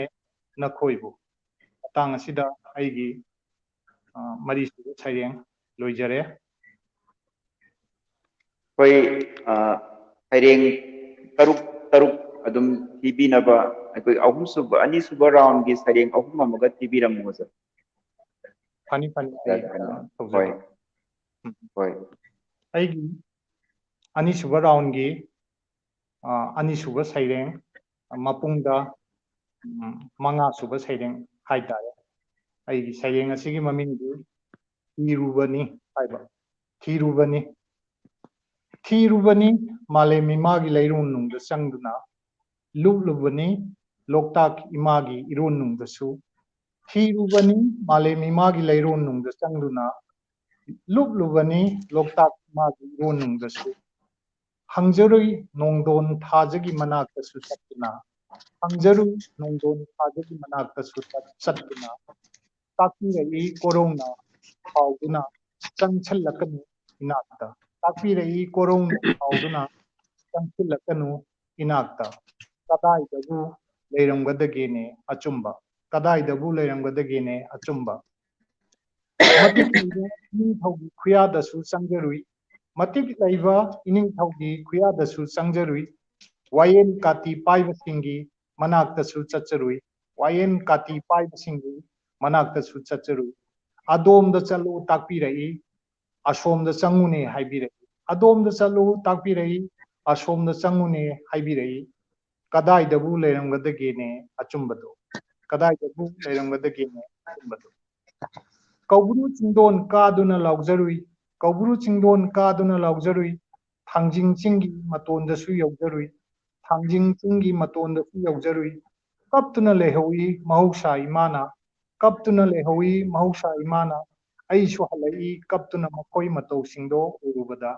ꯅꯈꯣꯏꯕꯨ? ꯃꯇꯥꯡ ꯑꯁꯤꯗ ꯑꯩꯒꯤ, ꯑ, ꯃꯔꯤꯁꯨꯕ ꯁꯩꯔꯦꯡ ꯂꯣꯏꯖꯔꯦ꯫ ꯑꯩꯈꯣꯏ, ꯑ, ꯁꯩꯔꯦꯡ ꯇꯔꯨꯛ ꯇꯔꯨꯛ ꯑꯗꯨꯝ ꯊꯤꯕꯤꯅꯕ ꯑꯩꯈꯣꯏ ꯑꯍꯨꯝꯁꯨꯕ, ꯑꯅꯤꯁꯨꯕ roundꯒꯤ ꯁꯩꯔꯦꯡ ꯑꯍꯨꯝ ꯑꯃꯒ ꯊꯤꯕꯤꯔꯝꯃꯨ, ꯑꯣꯖꯥ꯫ ꯐꯅꯤ, ꯐꯅꯤ, ꯑꯩ, ꯌꯥꯔꯦ, ꯐꯅꯤ꯫ ꯑ, ꯇꯧꯖꯒꯦ꯫ ꯍꯣꯏ꯫ ꯎꯝ꯫ ꯍꯣꯏ꯫ ꯑꯩꯒꯤ ꯑꯅꯤꯁꯨꯕ roundꯒꯤ, ꯑ, ꯑꯅꯤꯁꯨꯕ ꯁꯩꯔꯦꯡ, ꯃꯄꯨꯡꯗ, ꯎꯝ, ꯃꯉꯥꯁꯨꯕ ꯁꯩꯔꯦꯡ ꯍꯥꯏꯇꯥꯔꯦ꯫ ꯑꯩꯒꯤ ꯁꯩꯔꯦꯡ ꯑꯁꯤꯒꯤ ꯃꯃꯤꯡꯗꯤ ꯊꯤꯔꯨꯕꯅꯤ ꯍꯥꯏꯕ꯫ ꯊꯤꯔꯨꯕꯅꯤ, ꯊꯤꯔꯨꯕꯅꯤ, ꯃꯥꯂꯦꯝ ꯏꯃꯥꯒꯤ ꯂꯩꯔꯣꯟꯅꯨꯡꯗ ꯆꯪꯗꯨꯅ, ꯂꯨꯞꯂꯨꯕꯅꯤ, ꯂꯣꯛꯇꯥꯛ ꯏꯃꯥꯒꯤ ꯏꯔꯣꯟꯅꯨꯡꯗꯁꯨ꯫ ꯊꯤꯔꯨꯕꯅꯤ, ꯃꯥꯂꯦꯝ ꯏꯃꯥꯒꯤ ꯂꯩꯔꯣꯟꯅꯨꯡꯗ ꯆꯪꯗꯨꯅ, ꯂꯨꯞꯂꯨꯕꯅꯤ, ꯂꯣꯛꯇꯥꯛ ꯏꯃꯥꯒꯤ ꯏꯔꯣꯟꯅꯨꯡꯗꯁꯨ꯫ ꯍꯪꯖꯔꯨꯏ, ꯅꯣꯡꯗꯣꯟ ꯊꯥꯖꯒꯤ ꯃꯅꯥꯛꯇꯁꯨ ꯆꯠꯇꯨꯅ, ꯍꯪꯖꯔꯨꯏ, ꯅꯣꯡꯗꯣꯟ ꯊꯥꯖꯒꯤ ꯃꯅꯥꯛꯇꯁꯨ ꯆꯠ-, ꯆꯠꯇꯨꯅ, ꯇꯥꯛꯄꯤꯔꯛꯏ ꯀꯣꯔꯧꯅ ꯁꯥꯎꯗꯨꯅ, "ꯆꯪꯁꯤꯜꯂꯛꯀꯅꯨ ꯏꯅꯥꯛꯇ"꯫ ꯇꯥꯛꯄꯤꯔꯛꯏ ꯀꯣꯔꯧꯅ ꯁꯥꯎꯗꯨꯅ, "ꯆꯪꯁꯤꯜꯂꯛꯀꯅꯨ ꯏꯅꯥꯛꯇ"꯫ ꯀꯗꯥꯏꯗꯕꯨ ꯂꯩꯔꯝꯒꯗꯒꯦꯅꯦ ꯑꯆꯨꯝꯕ? ꯀꯗꯥꯏꯗꯕꯨ ꯂꯩꯔꯝꯒꯗꯒꯦꯅꯦ ꯑꯆꯨꯝꯕ? ꯃꯇꯤꯛ ꯂꯩꯕ ꯏꯅꯤꯡꯊꯧꯒꯤ ꯈꯨꯌꯥꯗꯁꯨ ꯆꯪꯖꯔꯨꯏ꯫ ꯃꯇꯤꯛ ꯂꯩꯕ ꯏꯅꯤꯡꯊꯧꯒꯤ ꯈꯨꯌꯥꯗꯁꯨ ꯆꯪꯖꯔꯨꯏ꯫ ꯋꯥꯌꯦꯟ ꯀꯥꯇꯤ ꯄꯥꯏꯕꯁꯤꯡꯒꯤ ꯃꯅꯥꯛꯇꯁꯨ ꯆꯠꯆꯔꯨꯏ꯫ ꯋꯥꯌꯦꯟ ꯀꯥꯇꯤ ꯄꯥꯏꯕꯁꯤꯡꯒꯤ ꯃꯅꯥꯛꯇꯁꯨ ꯆꯠꯆꯔꯨꯏ꯫ "ꯑꯗꯣꯝꯗ ꯆꯠꯂꯨ" ꯇꯥꯛꯄꯤꯔꯛꯏ, "ꯑꯁꯣꯝꯗ ꯆꯪꯉꯨꯅꯦ" ꯍꯥꯏꯕꯤꯔꯛꯏ꯫ "ꯑꯗꯣꯝꯗ ꯆꯠꯂꯨ" ꯇꯥꯛꯄꯤꯔꯛꯏ, "ꯑꯁꯣꯝꯗ ꯆꯪꯉꯨꯅꯦ" ꯍꯥꯏꯕꯤꯔꯛꯏ꯫ ꯀꯗꯥꯏꯗꯕꯨ ꯂꯩꯔꯝꯒꯗꯒꯦꯅꯦ ꯑꯆꯨꯝꯕꯗꯣ? ꯀꯗꯥꯏꯗꯕꯨ ꯂꯩꯔꯝꯒꯗꯒꯦꯅꯦ ꯑꯆꯨꯝꯕꯗꯣ꯫ ꯀꯧꯕ꯭ꯔꯨ ꯆꯤꯡꯗꯣꯟ ꯀꯥꯗꯨꯅ ꯂꯥꯎꯖꯔꯨꯏ, ꯀꯧꯕ꯭ꯔꯨ ꯆꯤꯡꯗꯣꯟ ꯀꯥꯗꯨꯅ ꯂꯥꯎꯖꯔꯨꯏ, ꯊꯥꯡꯖꯤꯡ ꯆꯤꯡꯒꯤ ꯃꯇꯣꯟꯗꯁꯨ ꯌꯧꯖꯔꯨꯏ, ꯊꯥꯡꯖꯤꯡ ꯆꯤꯡꯒꯤ ꯃꯇꯣꯟꯗꯁꯨ ꯌꯧꯖꯔꯨꯏ꯫ ꯀꯞꯇꯨꯅ ꯂꯩꯍꯧꯏ ꯃꯍꯧꯁꯥ ꯏꯃꯥꯅ, ꯀꯞꯇꯨꯅ ꯂꯩꯍꯧꯏ ꯃꯍꯧꯁꯥ ꯏꯃꯥꯅ꯫ ꯑꯩꯁꯨ ꯍꯜꯂꯛꯏ ꯀꯞꯇꯨꯅ ꯃꯈꯣꯏ ꯃꯇꯧꯁꯤꯡꯗꯣ ꯎꯔꯨꯕꯗ꯫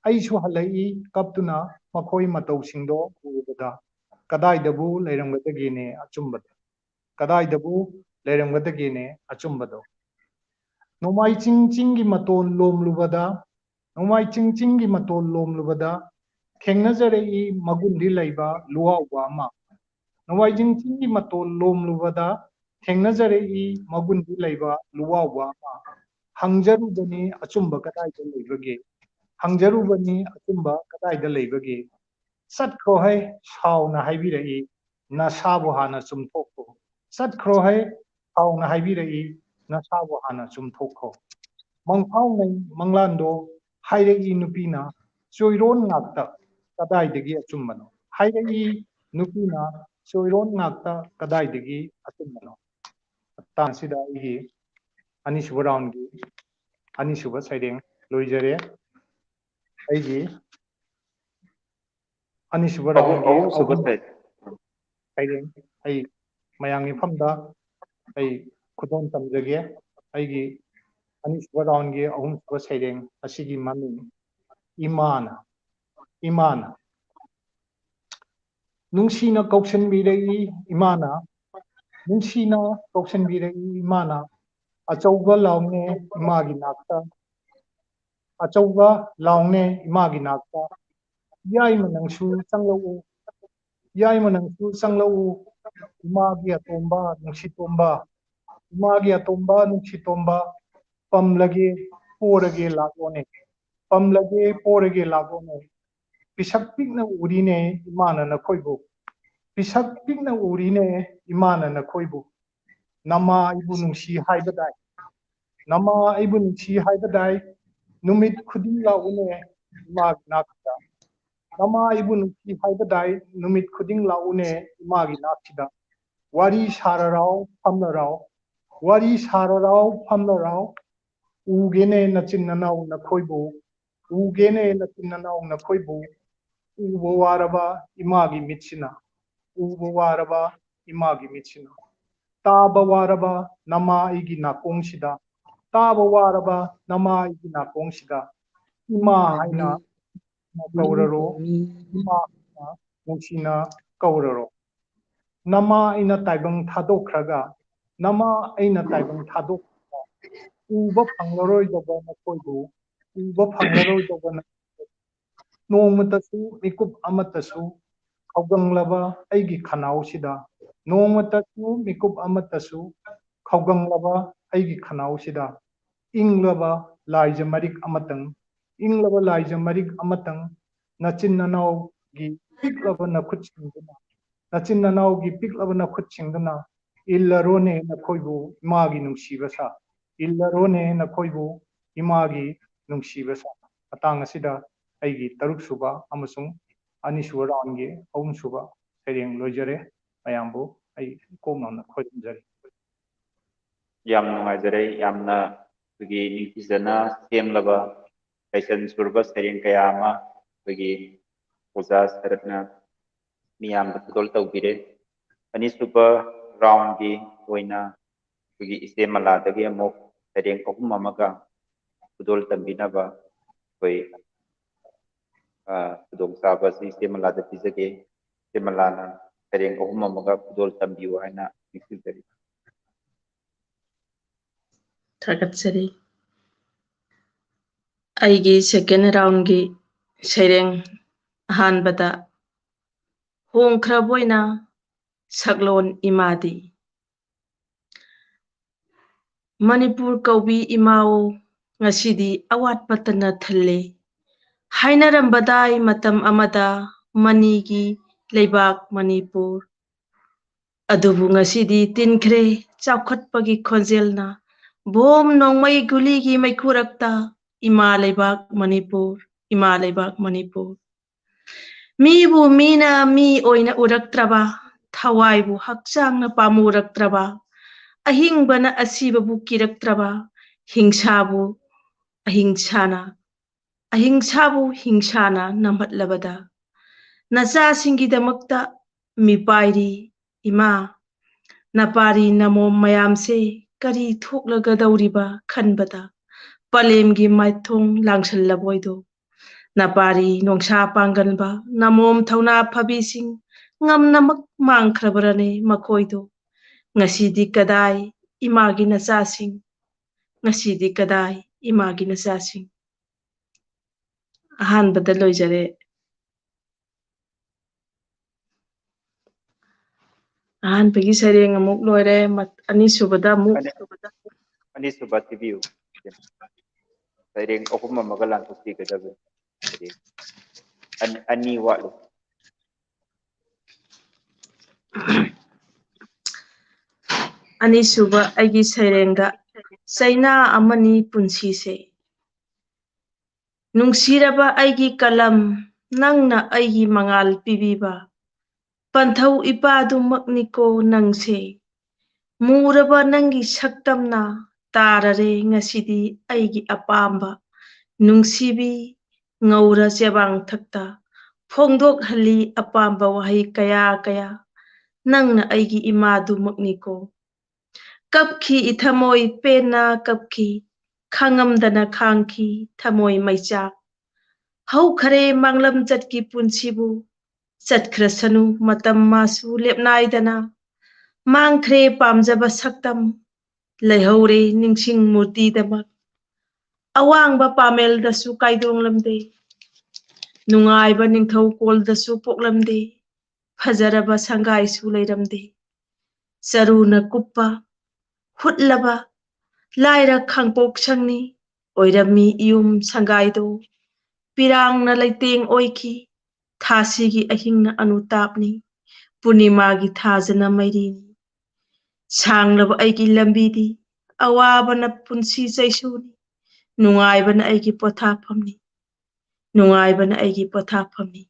ꯑꯩꯁꯨ ꯍꯜꯂꯛꯏ ꯀꯞꯇꯨꯅ ꯃꯈꯣꯏ ꯃꯇꯧꯁꯤꯡꯗꯣ ꯎꯔꯨꯕꯗ꯫ ꯀꯗꯥꯏꯗꯕꯨ ꯂꯩꯔꯝꯒꯗꯒꯦꯅꯦ ꯑꯆꯨꯝꯕꯗꯣ? ꯀꯗꯥꯏꯗꯕꯨ ꯂꯩꯔꯝꯒꯗꯒꯦꯅꯦ ꯑꯆꯨꯝꯕꯗꯣ? ꯅꯣꯡꯃꯥꯏ ꯆꯤꯡ ꯆꯤꯡꯒꯤ ꯃꯇꯣꯟ ꯂꯣꯝꯂꯨꯕꯗ, ꯅꯣꯡꯃꯥꯏ ꯆꯤꯡ ꯆꯤꯡꯒꯤ ꯃꯇꯣꯟ ꯂꯣꯝꯂꯨꯕꯗ ꯊꯦꯡꯅꯖꯔꯛꯏ ꯃꯒꯨꯟꯗꯤ ꯂꯩꯕ ꯂꯨꯋꯥꯎꯕ ꯑꯃ꯫ ꯅꯣꯡꯃꯥꯏꯖꯤꯡ ꯆꯤꯡꯒꯤ ꯃꯇꯣꯟ ꯂꯣꯝꯂꯨꯕꯗ ꯊꯦꯡꯅꯖꯔꯛꯏ ꯃꯒꯨꯟꯗꯤ ꯂꯩꯕ ꯂꯨꯋꯥꯎꯕ ꯑꯃ꯫ ꯍꯪꯖꯔꯨꯕꯅꯤ ꯑꯆꯨꯝꯕ ꯀꯗꯥꯏꯗ ꯂꯩꯕꯒꯦ? ꯍꯪꯖꯔꯨꯕꯅꯤ ꯑꯆꯨꯝꯕ ꯀꯗꯥꯏꯗ ꯂꯩꯕꯒꯦ? "ꯆꯠꯈ꯭ꯔꯣꯍꯩ, ꯁꯥꯎꯅ ꯍꯥꯏꯕꯤꯔꯛꯏ, ꯅꯁꯥꯕꯨ ꯍꯥꯟꯅ ꯆꯨꯝꯊꯣꯛꯈꯣ꯫ ꯆꯠꯈ꯭ꯔꯣꯍꯩ, ꯁꯥꯎꯅ ꯍꯥꯏꯕꯤꯔꯛꯏ, ꯅꯁꯥꯕꯨ ꯍꯥꯟꯅ ꯆꯨꯝꯊꯣꯛꯈꯣ"꯫ ꯃꯪꯐꯥꯎꯅꯩ ꯃꯪꯂꯥꯟꯗꯣ ꯍꯥꯏꯔꯛꯏ ꯅꯨꯄꯤꯅ ꯆꯣꯏꯔꯣꯟ ꯉꯥꯛꯇ ꯀꯗꯥꯏꯗꯒꯤ ꯑꯆꯨꯝꯕꯅꯣ? ꯍꯥꯏꯔꯛꯏ ꯅꯨꯄꯤꯅ ꯆꯣꯏꯔꯣꯟ ꯉꯥꯛꯇ ꯀꯗꯥꯏꯗꯒꯤ ꯑꯆꯨꯝꯕꯅꯣ? ꯃꯇꯥꯡꯁꯤꯗ ꯑꯩꯒꯤ ꯑꯅꯤꯁꯨꯕ ꯔꯥꯎꯟꯒꯤ ꯑꯅꯤꯁꯨꯕ ꯁꯩꯔꯦꯡ ꯂꯣꯏꯖꯔꯦ꯫ ꯑꯩꯒꯤ ꯑꯅꯤꯁꯨꯕ ꯑꯍꯨꯝ, ꯔꯥꯎꯟꯒꯤ ꯑꯍꯨꯝꯁꯨꯕ ꯑꯍꯨꯝ ꯁꯩ- ꯁꯩꯔꯦꯡ ꯑꯩ ꯃꯌꯥꯝꯒꯤ ꯃꯐꯝꯗ ꯑꯩ ꯈꯨꯗꯣꯜ ꯇꯝꯖꯒꯦ꯫ ꯑꯩꯒꯤ ꯑꯅꯤꯁꯨꯕ ꯔꯥꯎꯟꯒꯤ ꯑꯍꯨꯝꯁꯨꯕ ꯁꯩꯔꯦꯡ ꯑꯁꯤꯒꯤ ꯃꯃꯤꯡ ꯏꯃꯥꯅ, ꯏꯃꯥꯅ꯫ ꯅꯨꯡꯁꯤꯅ ꯀꯧꯁꯟꯕꯤꯔꯛꯏ ꯏꯃꯥꯅ, ꯅꯨꯡꯁꯤꯅ ꯀꯧꯁꯟꯕꯤꯔꯛꯏ ꯏꯃꯥꯅ꯫ ꯑꯆꯧꯕ ꯂꯥꯎꯅꯦ ꯏꯃꯥꯒꯤ ꯅꯥꯛꯇ, ꯑꯆꯧꯕ ꯂꯥꯎꯅꯦ ꯏꯃꯥꯒꯤ ꯅꯥꯛꯇ꯫ "ꯌꯥꯏꯃ ꯅꯪꯁꯨ ꯆꯪꯂꯛꯎ, ꯌꯥꯏꯃ ꯅꯪꯁꯨ ꯆꯪꯂꯛꯎ, ꯏꯃꯥꯒꯤ ꯑꯇꯣꯝꯕ ꯅꯨꯡꯁꯤꯇꯣꯝꯕ, ꯏꯃꯥꯒꯤ ꯑꯇꯣꯝꯕ ꯅꯨꯡꯁꯤꯇꯣꯝꯕ, ꯄꯝꯂꯒꯦ ꯄꯣꯔꯒꯦ ꯂꯥꯛꯂꯣꯅꯦ, ꯄꯝꯂꯒꯦ ꯄꯣꯔꯒꯦ ꯂꯥꯛꯂꯣꯅꯦ꯫ ꯄꯤꯁꯛ ꯄꯤꯛꯅ ꯎꯔꯤꯅꯦ ꯏꯃꯥꯅ ꯅꯈꯣꯏꯕꯨ, ꯄꯤꯁꯛ ꯄꯤꯛꯅ ꯎꯔꯤꯅꯦ ꯏꯃꯥꯅ ꯅꯈꯣꯏꯕꯨ꯫ ꯅꯃꯥ ꯑꯩꯕꯨ ꯅꯨꯡꯁꯤ ꯍꯥꯏꯕꯗꯥꯏ, ꯅꯃꯥ ꯑꯩꯕꯨ ꯅꯨꯡꯁꯤ ꯍꯥꯏꯕꯗꯥꯏ, ꯅꯨꯃꯤꯠ ꯈꯨꯗꯤꯡ ꯂꯥꯛꯎꯅꯦ ꯏꯃꯥꯒꯤ ꯅꯥꯛꯇ꯫ ꯅꯃꯥ ꯑꯩꯕꯨ ꯅꯨꯡꯁꯤ ꯍꯥꯏꯕꯗꯥꯏ, ꯅꯨꯃꯤꯠ ꯈꯨꯗꯤꯡ ꯂꯥꯛꯎꯅꯦ ꯏꯃꯥꯒꯤ ꯅꯥꯛꯁꯤꯗ꯫ ꯋꯥꯔꯤ ꯁꯥꯔꯔꯥꯎ, ꯐꯝꯂꯔꯥꯎ, ꯋꯥꯔꯤ ꯁꯥꯔꯔꯥꯎ ꯐꯝꯂꯔꯥꯎ, ꯎꯒꯦꯅꯦ ꯅꯆꯤꯟ ꯅꯅꯥꯎ ꯅꯈꯣꯏꯕꯨ, ꯎꯒꯦꯅꯦ ꯅꯆꯤꯟ ꯅꯅꯥꯎ ꯅꯈꯣꯏꯕꯨ, ꯎꯕ ꯋꯥꯔꯕ ꯏꯃꯥꯒꯤ ꯃꯤꯠꯁꯤꯅ, ꯎꯕ ꯋꯥꯔꯕ ꯏꯃꯥꯒꯤ ꯃꯤꯠꯁꯤꯅ, ꯇꯥꯕ ꯋꯥꯔꯕ ꯅꯃꯥ ꯑꯩꯒꯤ ꯅꯥꯀꯣꯡꯁꯤꯗ, ꯇꯥꯕ ꯋꯥꯔꯕ ꯅꯃꯥ ꯑꯩꯒꯤ ꯅꯥꯀꯣꯡꯁꯤꯗ, ꯏꯃꯥ ꯍꯥꯏꯅ ꯀꯧꯔꯔꯣ, ꯏꯃꯥ ꯍꯥꯏꯅ ꯅꯨꯡꯁꯤꯅ ꯀꯧꯔꯔꯣ꯫ ꯅꯃꯥ ꯑꯩꯅ ꯇꯥꯏꯕꯪ ꯊꯥꯗꯣꯛꯈ꯭ꯔꯒ, ꯅꯃꯥ ꯑꯩꯅ ꯇꯥꯏꯕꯪ ꯊꯥꯗꯣꯛꯈ꯭ꯔꯒ, ꯎꯕ ꯐꯪꯂꯔꯣꯏꯗꯕ ꯅꯈꯣꯏꯕꯨ, ꯎꯕ ꯐꯪꯂꯔꯣꯏꯗꯕ ꯅ-, ꯅꯣꯡꯃꯇꯁꯨ ꯃꯤꯀꯨꯞ ꯑꯃꯠꯇꯁꯨ ꯈꯧꯒꯪꯂꯕ ꯑꯩꯒꯤ ꯈꯅꯥꯎꯁꯤꯗ, ꯅꯣꯡꯃꯇꯁꯨ ꯃꯤꯀꯨꯞ ꯑꯃꯠꯇꯁꯨ ꯈꯧꯒꯪꯂꯕ ꯑꯩꯒꯤ ꯈꯅꯥꯎꯁꯤꯗ, ꯏꯪꯂꯕ ꯂꯥꯏꯖ ꯃꯔꯤꯛ ꯑꯃꯇꯪ, ꯏꯪꯂꯕ ꯂꯥꯏꯖ ꯃꯔꯤꯛ ꯑꯃꯇꯪ, ꯅꯆꯤꯟ ꯅꯅꯥꯎꯒꯤ ꯄꯤꯛꯂꯕ ꯅꯈꯨꯠꯁꯤꯡꯗꯨꯅ, ꯅꯆꯤꯟ ꯅꯅꯥꯎꯒꯤ ꯄꯤꯛꯂꯕ ꯅꯈꯨꯠꯁꯤꯡꯗꯨꯅ ꯏꯜꯂꯔꯣꯅꯦ ꯅꯈꯣꯏꯕꯨ ꯏꯃꯥꯒꯤ ꯅꯨꯡꯁꯤꯕ ꯁꯥ, ꯏꯜꯂꯔꯣꯅꯦ ꯅꯈꯣꯏꯕꯨ ꯏꯃꯥꯒꯤ ꯅꯨꯡꯁꯤꯕ ꯁꯥ꯫ ꯃꯇꯥꯡ ꯑꯁꯤꯗ ꯑꯩꯒꯤ ꯇꯔꯨꯛ ꯁꯨꯕ ꯑꯃꯁꯨꯡ ꯑꯅꯤꯁꯨꯕ ꯔꯥꯎꯟꯒꯤ ꯑꯍꯨꯝꯁꯨꯕ ꯁꯩꯔꯦꯡ ꯂꯣꯏꯖꯔꯦ꯫ ꯃꯌꯥꯝꯕꯨ ꯑꯩ ꯏꯀꯣꯛ ꯅꯧꯅ ꯈꯣꯏꯔꯝꯖꯔꯤ꯫ ꯌꯥꯝ ꯅꯨꯡꯉꯥꯏꯖꯔꯦ꯫ ꯌꯥꯝꯅ ꯑꯩꯈꯣꯏꯒꯤ ꯅꯤꯡꯊꯤꯖꯅ ꯁꯦꯝꯂꯕ ꯂꯥꯏꯁꯟ ꯁꯨꯔꯕ ꯁꯩꯔꯦꯡ ꯀꯌꯥ ꯑꯃ ꯑꯩꯈꯣꯏꯒꯤ ꯑꯣꯖꯥ ꯁꯔꯠꯅ ꯃꯤꯌꯥꯝꯗ ꯈꯨꯗꯣꯜ ꯇꯧꯕꯤꯔꯦ꯫ ꯑꯅꯤꯁꯨꯕ ꯔꯥꯎꯟꯒꯤ ꯑꯣꯏꯅ ꯑꯩꯈꯣꯏꯒꯤ ꯏꯆꯦ ꯃꯂꯥꯗꯒꯤ ꯑꯃꯨꯛ ꯁꯩꯔꯦꯡ ꯑꯍꯨꯝ ꯑꯃꯒ ꯈꯨꯗꯣꯜ ꯇꯝꯕꯤꯅꯕ ꯑꯩꯈꯣꯏ, ꯑ, ꯈꯨꯗꯣꯡꯆꯥꯕ ꯑꯁꯤ ꯏꯆꯦ ꯃꯂꯥꯗ ꯄꯤꯖꯒꯦ꯫ ꯏꯆꯦ ꯃꯂꯥꯅ ꯁꯩꯔꯦꯡ ꯑꯍꯨꯝ ꯑꯃꯒ ꯈꯨꯗꯣꯜ ꯇꯝꯕꯤꯌꯨ ꯍꯥꯏꯅ ꯅꯤꯡꯁꯤꯡꯖꯔꯤ꯫ ꯊꯥꯒꯠꯆꯔꯤ꯫ ꯑꯩꯒꯤ ꯁꯦꯀꯦꯟ ꯔꯥꯎꯟꯒꯤ ꯁꯩꯔꯦꯡ ꯑꯍꯥꯟꯕꯗ ꯍꯣꯡꯈ꯭ꯔꯕꯣꯏꯅ ꯁꯛꯂꯣꯟ ꯏꯃꯥꯗꯤ꯫ ꯃꯅꯤꯄꯨꯔ ꯀꯧꯕꯤ ꯏꯃꯥꯑꯣ, ꯉꯁꯤꯗꯤ ꯑꯋꯥꯠꯄꯇꯅ ꯊꯜꯂꯦ꯫ ꯍꯥꯏꯅꯔꯝꯕꯗꯥꯏ ꯃꯇꯝ ꯑꯃꯗ ꯃꯅꯤꯒꯤ ꯂꯩꯕꯥꯛ ꯃꯅꯤꯄꯨꯔ꯫ ꯑꯗꯨꯕꯨ ꯉꯁꯤꯗꯤ ꯇꯤꯟꯈ꯭ꯔꯦ ꯆꯥꯎꯈꯠꯄꯒꯤ ꯈꯣꯟꯖꯦꯜꯅ꯫ ꯕꯣꯝ ꯅꯣꯡꯃꯩ ꯒꯨꯂꯤꯒꯤ ꯃꯩꯈꯨꯔꯛꯇ ꯏꯃꯥ ꯂꯩꯕꯥꯛ ꯃꯅꯤꯄꯨꯔ, ꯏꯃꯥ ꯂꯩꯕꯥꯛ ꯃꯅꯤꯄꯨꯔ꯫ ꯃꯤꯕꯨ ꯃꯤꯅ ꯃꯤ ꯑꯣꯏꯅ ꯎꯔꯛꯇ꯭ꯔꯕ, ꯊꯋꯥꯏꯕꯨ ꯍꯛꯆꯥꯡꯅ ꯄꯥꯝꯃꯨꯔꯛꯇ꯭ꯔꯕ, ꯑꯍꯤꯡꯕꯅ ꯑꯁꯤꯕꯕꯨ ꯀꯤꯔꯛꯇ꯭ꯔꯕ, ꯍꯤꯡꯁꯥꯕꯨ ꯑꯍꯤꯡꯁꯥꯅ, ꯑꯍꯤꯡꯁꯥꯕꯨ ꯍꯤꯡꯁꯥꯅ ꯅꯝꯍꯠꯂꯕꯗ, ꯅꯆꯥꯁꯤꯡꯒꯤꯗꯃꯛꯇ ꯃꯤꯄꯥꯏꯔꯤ ꯏꯃꯥ꯫ ꯅꯄꯥꯔꯤ ꯅꯃꯣꯝ ꯃꯌꯥꯝꯁꯦ ꯀꯔꯤ ꯊꯣꯛꯂꯒꯗꯧꯔꯤꯕ ꯈꯟꯕꯗ ꯄꯂꯦꯝꯒꯤ ꯃꯥꯏꯊꯣꯡ ꯂꯥꯡꯁꯜꯂꯕꯣꯏꯗꯣ꯫ ꯅꯄꯥꯔꯤ ꯅꯣꯡꯁꯥ ꯄꯥꯡꯒꯟꯕ ꯅꯃꯣꯝ ꯊꯧꯅꯥ ꯐꯕꯤꯁꯤꯡ ꯉꯝꯅꯃꯛ ꯃꯥꯡꯈ꯭ꯔꯕꯔꯅꯦ ꯃꯈꯣꯏꯗꯣ? ꯉꯁꯤꯗꯤ ꯀꯗꯥꯏ ꯏꯃꯥꯒꯤ ꯅꯆꯥꯁꯤꯡ? ꯉꯁꯤꯗꯤ ꯀꯗꯥꯏ ꯏꯃꯥꯒꯤ ꯅꯆꯥꯁꯤꯡ? ꯑꯍꯥꯟꯕꯗ ꯂꯣꯏꯖꯔꯦ꯫ ꯑꯍꯥꯟꯕꯒꯤ ꯁꯩꯔꯦꯡ ꯑꯃꯨꯛ ꯂꯣꯏꯔꯦ꯫ ꯃꯠ-, ꯑꯅꯤꯁꯨꯕꯗ ꯑꯃꯨꯛ ꯑꯅꯤ-, ꯑꯅꯤꯁꯨꯕ ꯊꯤꯕꯤꯌꯨ꯫ ꯁꯩꯔꯦꯡ ꯑꯍꯨꯝ ꯑꯃꯒ ꯂꯥꯟꯊꯣꯛꯄꯤꯒꯗꯕꯅꯤ꯫ ꯑꯅꯤ, ꯑꯅꯤ ꯋꯥꯠꯂꯤ꯫ ꯑꯅꯤꯁꯨꯕ ꯑꯩꯒꯤ ꯁꯩꯔꯦꯡꯗ ꯆꯩꯅꯥ ꯑꯃꯅꯤ ꯄꯨꯟꯁꯤꯁꯦ꯫ ꯅꯨꯡꯁꯤꯔꯕ ꯑꯩꯒꯤ ꯀꯂꯝ, ꯅꯪꯅ ꯑꯩꯒꯤ ꯃꯉꯥꯜ ꯄꯤꯕꯤꯕ꯫ ꯄꯟꯊꯧ ꯏꯄꯥꯗꯨꯃꯛꯅꯤꯀꯣ ꯅꯪꯁꯦ꯫ ꯃꯨꯔꯕ ꯅꯪꯒꯤ ꯁꯛꯇꯝꯅ ꯇꯥꯔꯔꯦ ꯉꯁꯤꯗꯤ ꯑꯩꯒꯤ ꯑꯄꯥꯝꯕ꯫ ꯅꯨꯡꯁꯤꯕꯤ, ꯉꯧꯔ ꯆꯦꯕꯥꯡ ꯊꯛꯇ ꯐꯣꯡꯗꯣꯛꯍꯜꯂꯤ ꯑꯄꯥꯝꯕ ꯋꯥꯍꯩ ꯀꯌꯥ ꯀꯌꯥ꯫ ꯅꯪꯅ ꯑꯩꯒꯤ ꯏꯃꯥꯗꯨꯃꯛꯅꯤꯀꯣ꯫ ꯀꯞꯈꯤ ꯏꯊꯃꯣꯏ ꯄꯦꯟꯅ ꯀꯞꯈꯤ, ꯈꯥꯡꯉꯝꯗꯅ ꯈꯥꯡꯈꯤ ꯊꯃꯣꯏ ꯃꯩꯆꯥꯛ꯫ ꯍꯧꯈꯔꯦ ꯃꯥꯡꯂꯝ ꯆꯠꯀꯤ ꯄꯨꯟꯁꯤꯕꯨ, ꯆꯠꯈ꯭ꯔꯁꯅꯨ ꯃꯇꯝ ꯃꯥꯁꯨ ꯂꯦꯞꯅꯥꯏꯗꯅ꯫ ꯃꯥꯡꯈ꯭ꯔꯦ ꯄꯥꯝꯖꯕ ꯁꯛꯇꯝ, ꯂꯩꯍꯧꯔꯦ ꯅꯤꯡꯁꯤꯡ ꯃꯨꯔꯇꯤꯗꯃꯛ꯫ ꯑꯋꯥꯡꯕ ꯄꯥꯃꯦꯜꯗꯁꯨ ꯀꯥꯏꯗꯣꯡꯂꯝꯗꯦ, ꯅꯨꯡꯉꯥꯏꯕ ꯅꯤꯡꯊꯧ ꯀꯣꯜꯗꯁꯨ ꯄꯣꯛꯂꯝꯗꯦ, ꯐꯖꯔꯕ ꯁꯪꯒꯥꯏꯁꯨ ꯂꯩꯔꯝꯗꯦ꯫ ꯆꯔꯨꯅ ꯀꯨꯞꯄ, ꯍꯨꯠꯂꯕ, ꯂꯥꯏꯔ ꯈꯥꯡꯄꯣꯛ ꯁꯪꯅꯤ ꯑꯣꯏꯔꯝꯃꯤ ꯏꯌꯨꯝ ꯁꯪꯒꯥꯏꯗꯣ꯫ ꯄꯤꯔꯥꯡꯅ ꯂꯩꯇꯦꯡ ꯑꯣꯏꯈꯤ, ꯊꯥꯁꯤꯒꯤ ꯑꯍꯤꯡꯅ ꯑꯅꯨꯇꯥꯞꯅꯤ, ꯄꯨꯔꯅꯤꯃꯥꯒꯤ ꯊꯥꯖꯅ ꯃꯩꯔꯤꯅꯤ꯫ ꯁꯥꯡꯂꯕ ꯑꯩꯒꯤ ꯂꯝꯕꯤꯗꯤ ꯑꯋꯥꯕꯅ ꯄꯨꯟꯁꯤ ꯆꯩꯁꯨꯅꯤ, ꯅꯨꯡꯉꯥꯏꯕꯅ ꯑꯩꯒꯤ ꯄꯣꯊꯥꯐꯝꯅꯤ, ꯅꯨꯡꯉꯥꯏꯕꯅ ꯑꯩꯒꯤ ꯄꯣꯊꯥꯐꯝꯅꯤ꯫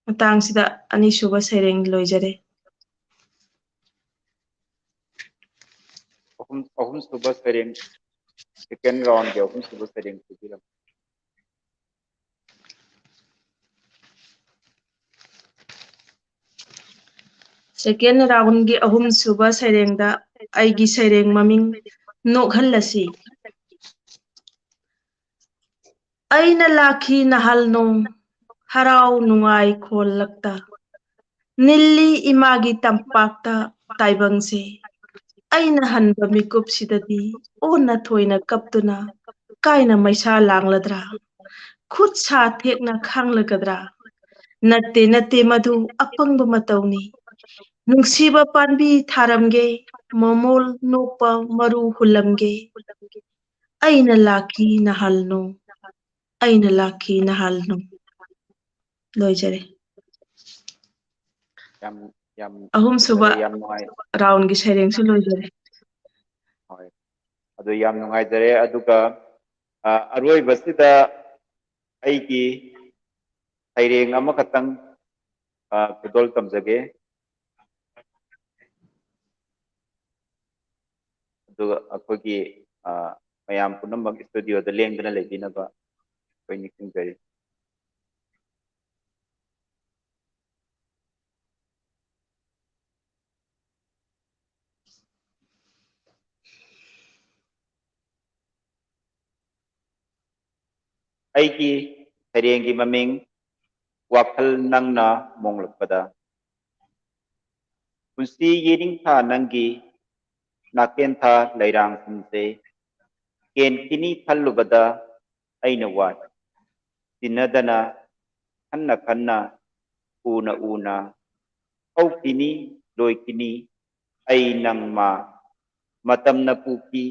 ꯃꯇꯥꯡꯁꯤꯗ ꯑꯅꯤꯁꯨꯕ ꯁꯩꯔꯦꯡ ꯂꯣꯏꯖꯔꯦ꯫ ꯑꯍꯨꯝ ꯁꯨꯕ ꯁꯩꯔꯦꯡ, second round ꯒꯤ ꯑꯍꯨꯝ ꯁꯨꯕ ꯁꯩꯔꯦꯡ ꯄꯤꯕꯤꯔꯝꯃꯨ꯫ Second round ꯒꯤ ꯑꯍꯨꯝ ꯁꯨꯕ ꯁꯩꯔꯦꯡꯗ ꯑꯩꯒꯤ ꯁꯩꯔꯦꯡ ꯃꯃꯤꯡ ꯅꯣꯛꯍꯜꯂꯁꯤ꯫ ꯑꯩꯅ ꯂꯥꯛꯈꯤ ꯅꯍꯥꯜ ꯅꯣꯡ, ꯍꯔꯥꯎ ꯅꯨꯡꯉꯥꯏ ꯈꯣꯜꯂꯛꯇ꯫ ꯅꯤꯜꯂꯤ ꯏꯃꯥꯒꯤ ꯇꯝꯄꯥꯛꯇ ꯇꯥꯏꯕꯪꯁꯦ꯫ ꯑꯩꯅ ꯍꯟꯕ ꯃꯤꯀꯨꯞꯁꯤꯗꯗꯤ ꯑꯣꯟꯅ ꯊꯣꯏꯅ ꯀꯞꯇꯨꯅ ꯀꯥꯏꯅ ꯃꯩꯁꯥ ꯂꯥꯡꯂꯗ꯭ꯔꯥ? ꯈꯨꯠ ꯁꯥ ꯊꯦꯛꯅ ꯈꯥꯡꯂꯒꯗ꯭ꯔꯥ? ꯅꯠꯇꯦ, ꯅꯠꯇꯦ, ꯃꯗꯨ ꯑꯄꯪꯕ ꯃꯇꯧꯅꯤ꯫ ꯅꯨꯡꯁꯤꯕ ꯄꯥꯟꯕꯤ ꯊꯥꯔꯝꯒꯦ, ꯃꯃꯣꯜ ꯅꯣꯛꯄ ꯃꯔꯨ ꯍꯨꯜꯂꯝꯒꯦ꯫ ꯑꯩꯅ ꯂꯥꯛꯈꯤ ꯅꯍꯥꯜ ꯅꯣꯡ, ꯑꯩꯅ ꯂꯥꯛꯈꯤ ꯅꯍꯥꯜ ꯅꯣꯡ꯫ ꯂꯣꯏꯖꯔꯦ꯫ ꯌꯥꯝ, ꯌꯥꯝ ꯑꯍꯨꯝꯁꯨꯕ ꯐꯖꯩ, ꯌꯥꯝ ꯅꯨꯡꯉꯥꯏ꯫ Round ꯒꯤ ꯁꯩꯔꯦꯡꯁꯨ ꯂꯣꯏꯖꯔꯦ꯫ ꯍꯣꯏ, ꯑꯗꯨ ꯌꯥꯝ ꯅꯨꯡꯉꯥꯏꯖꯔꯦ꯫ ꯑꯗꯨꯒ, ꯑ, ꯑꯔꯣꯏꯕꯁꯤꯗ ꯑꯩꯒꯤ ꯁꯩꯔꯦꯡ ꯑꯃꯈꯛꯇꯪ, ꯑ, ꯈꯨꯗꯣꯜ ꯇꯝꯖꯒꯦ꯫ ꯑꯗꯨꯒ ꯑꯩꯈꯣꯏꯒꯤ, ꯑ, ꯃꯌꯥꯝ ꯄꯨꯝꯅꯃꯛ studio ꯗ ꯂꯦꯡꯗꯅ ꯂꯩꯕꯤꯅꯕ ꯑꯩꯈꯣꯏ ꯅꯤꯡꯁꯤꯡꯖꯔꯤ꯫ ꯑꯩꯒꯤ ꯁꯩꯔꯦꯡꯒꯤ ꯃꯃꯤꯡ ꯋꯥꯈꯜ ꯅꯪꯅ ꯃꯣꯡꯂꯛꯄꯗ꯫ ꯄꯨꯟꯁꯤ ꯌꯦꯅꯤꯡꯊꯥ ꯅꯪꯒꯤ ꯅꯥꯀꯦꯟꯊꯥ ꯂꯩꯔꯥꯡꯁꯤꯡꯁꯦ ꯀꯦꯟꯈꯤꯅꯤ ꯈꯜꯂꯨꯕꯗ ꯑꯩꯅ ꯋꯥꯏ꯫ ꯇꯤꯟꯅꯗꯅ ꯈꯟꯅ ꯈꯟꯅ ꯎꯅ ꯎꯅ ꯍꯧꯈꯤꯅꯤ ꯂꯣꯏꯈꯤꯅꯤ ꯑꯩ ꯅꯪ ꯃꯥ꯫ ꯃꯇꯝꯅ ꯄꯨꯈꯤ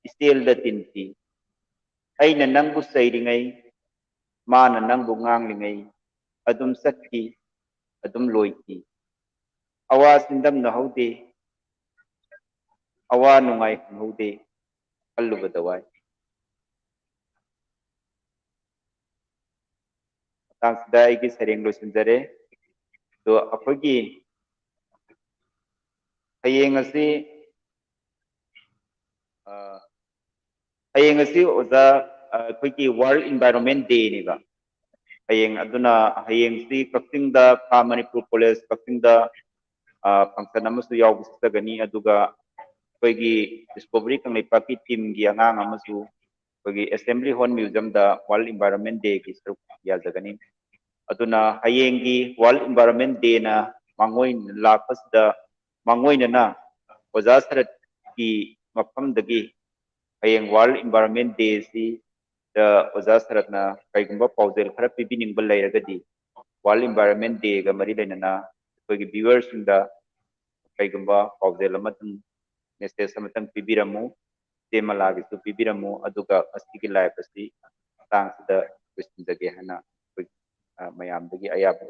ꯏꯆꯦꯜꯗ ꯇꯤꯟꯈꯤ꯫ ꯑꯩꯅ ꯅꯪꯕꯨ ꯆꯩꯔꯤꯉꯩ, ꯃꯥꯅ ꯅꯪꯕꯨ ꯉꯥꯡꯂꯤꯉꯩ ꯑꯗꯨꯝ ꯆꯠꯈꯤ, ꯑꯗꯨꯝ ꯂꯣꯏꯈꯤ꯫ ꯑꯋꯥ ꯆꯤꯟꯗꯝꯅꯍꯧꯗꯦ, ꯑꯋꯥ ꯅꯨꯡꯉꯥꯏ ꯈꯪꯍꯧꯗꯦ, ꯈꯜꯂꯨꯕꯗ ꯋꯥꯏ꯫ ꯃꯇꯥꯡꯁꯤꯗ ꯑꯩꯒꯤ ꯁꯩꯔꯦꯡ ꯂꯣꯏꯁꯤꯟꯖꯔꯦ꯫ ꯑꯗꯣ ꯑꯩꯈꯣꯏꯒꯤ ꯍꯌꯦꯡ ꯑꯁꯤ ꯍꯌꯦꯡ ꯑꯁꯤ ꯑꯣꯖꯥ, ꯑ, ꯑꯩꯈꯣꯏꯒꯤ World Environment Day ꯅꯦꯕ꯫ ꯍꯌꯦꯡ, ꯑꯗꯨꯅ ꯍꯌꯦꯡꯁꯤ ꯀꯛꯆꯤꯡꯗ, ꯈꯥ ꯃꯅꯤꯄꯨꯔ ꯀꯣꯂꯦꯖ ꯀꯛꯆꯤꯡꯗ, ꯑ, function ꯑꯃꯁꯨ ꯌꯥꯎꯕ ꯆꯠꯆꯒꯅꯤ꯫ ꯑꯗꯨꯒ ꯑꯩꯈꯣꯏꯒꯤ Discovery ꯀꯪꯂꯩꯄꯥꯛꯀꯤ team ꯒꯤ ꯑꯉꯥꯡ ꯑꯃꯁꯨ ꯑꯩꯈꯣꯏꯒꯤ Assembly Hall Museum ꯗ World Environment Day ꯒꯤ ꯁꯔꯨꯛ ꯌꯥꯖꯒꯅꯤ꯫ ꯑꯗꯨꯅ ꯍꯌꯦꯡꯒꯤ World Environment Day ꯅ ꯃꯥꯡꯑꯣꯏ-, ꯂꯥꯛꯄꯁꯤꯗ ꯃꯥꯡꯑꯣꯏꯅꯅ ꯑꯣꯖꯥ ꯁꯔꯠꯀꯤ ꯃꯐꯝꯗꯒꯤ ꯍꯌꯦꯡ World Environment Day ꯁꯤ ꯗ ꯑꯣꯖꯥ ꯁꯔꯠꯅ ꯀꯩꯒꯨꯝꯕ ꯄꯥꯎꯖꯦꯜ ꯈꯔ ꯄꯤꯕꯤꯅꯤꯡꯕ ꯂꯩꯔꯒꯗꯤ, World Environment Day ꯒ ꯃꯔꯤ ꯂꯩꯅꯅ ꯑꯩꯈꯣꯏꯒꯤ viewer ꯁꯤꯡꯗ ꯀꯩꯒꯨꯝꯕ ꯄꯥꯎꯖꯦꯜ ꯑꯃꯇꯪ, message ꯑꯃꯇꯪ ꯄꯤꯕꯤꯔꯝꯃꯨ, ꯏꯆꯦ ꯃꯂꯥꯒꯤꯁꯨ ꯄꯤꯕꯤꯔꯝꯃꯨ, ꯑꯗꯨꯒ ꯉꯁꯤꯒꯤ live ꯑꯁꯤ ꯃꯇꯥꯡꯁꯤꯗ ꯂꯣꯏꯁꯤꯟꯖꯒꯦ ꯍꯥꯏꯅ ꯑꯩꯈꯣꯏ, ꯑ, ꯃꯌꯥꯝꯗꯒꯤ ꯑꯌꯥꯕ꯫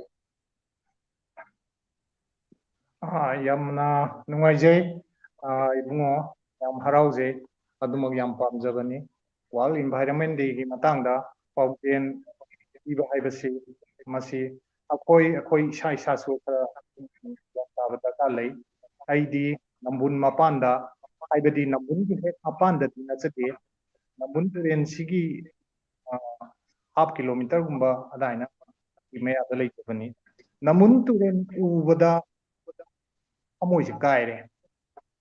ꯑꯥ, ꯌꯥꯝꯅ ꯅꯨꯡꯉꯥꯏꯖꯩ, ꯑꯥ, ꯏꯕꯨꯡꯉꯣ, ꯌꯥꯝ ꯍꯔꯥꯎꯖꯩ꯫ ꯑꯗꯨꯃꯛ ꯌꯥꯝ ꯄꯥꯝꯖꯕꯅꯤ꯫ World Environment Day ꯒꯤ ꯃꯇꯥꯡꯗ ꯄꯥꯎꯖꯦꯜ ꯄꯤꯕ ꯍꯥꯏꯕꯁꯤ, ꯃꯁꯤ ꯑꯩꯈꯣꯏ, ꯑꯩꯈꯣꯏ ꯏꯁꯥ ꯏꯁꯥꯁꯨ ꯈꯔ ꯒ꯭ꯌꯥꯟ ꯇꯥꯕ ꯗꯔꯀꯥꯔ ꯂꯩ꯫ ꯑꯩꯗꯤ ꯅꯝꯕꯨꯜ ꯃꯄꯥꯟꯗ, ꯍꯥꯏꯕꯗꯤ ꯅꯝꯕꯨꯜꯒꯤ ꯍꯦꯛ ꯃꯄꯥꯟꯗꯗꯤ ꯅꯠꯆꯗꯦ, ꯅꯝꯕꯨꯜ ꯇꯨꯔꯦꯜꯁꯤꯒꯤ, ꯑꯥ, half kilometre ꯒꯨꯝꯕ ꯑꯗꯥꯏꯅ ꯃꯌꯥꯗ ꯂꯩꯖꯕꯅꯤ꯫ ꯅꯝꯕꯨꯜ ꯇꯨꯔꯦꯜ ꯎꯕꯗ ꯊꯃꯣꯏꯁꯦ ꯀꯥꯏꯔꯦ꯫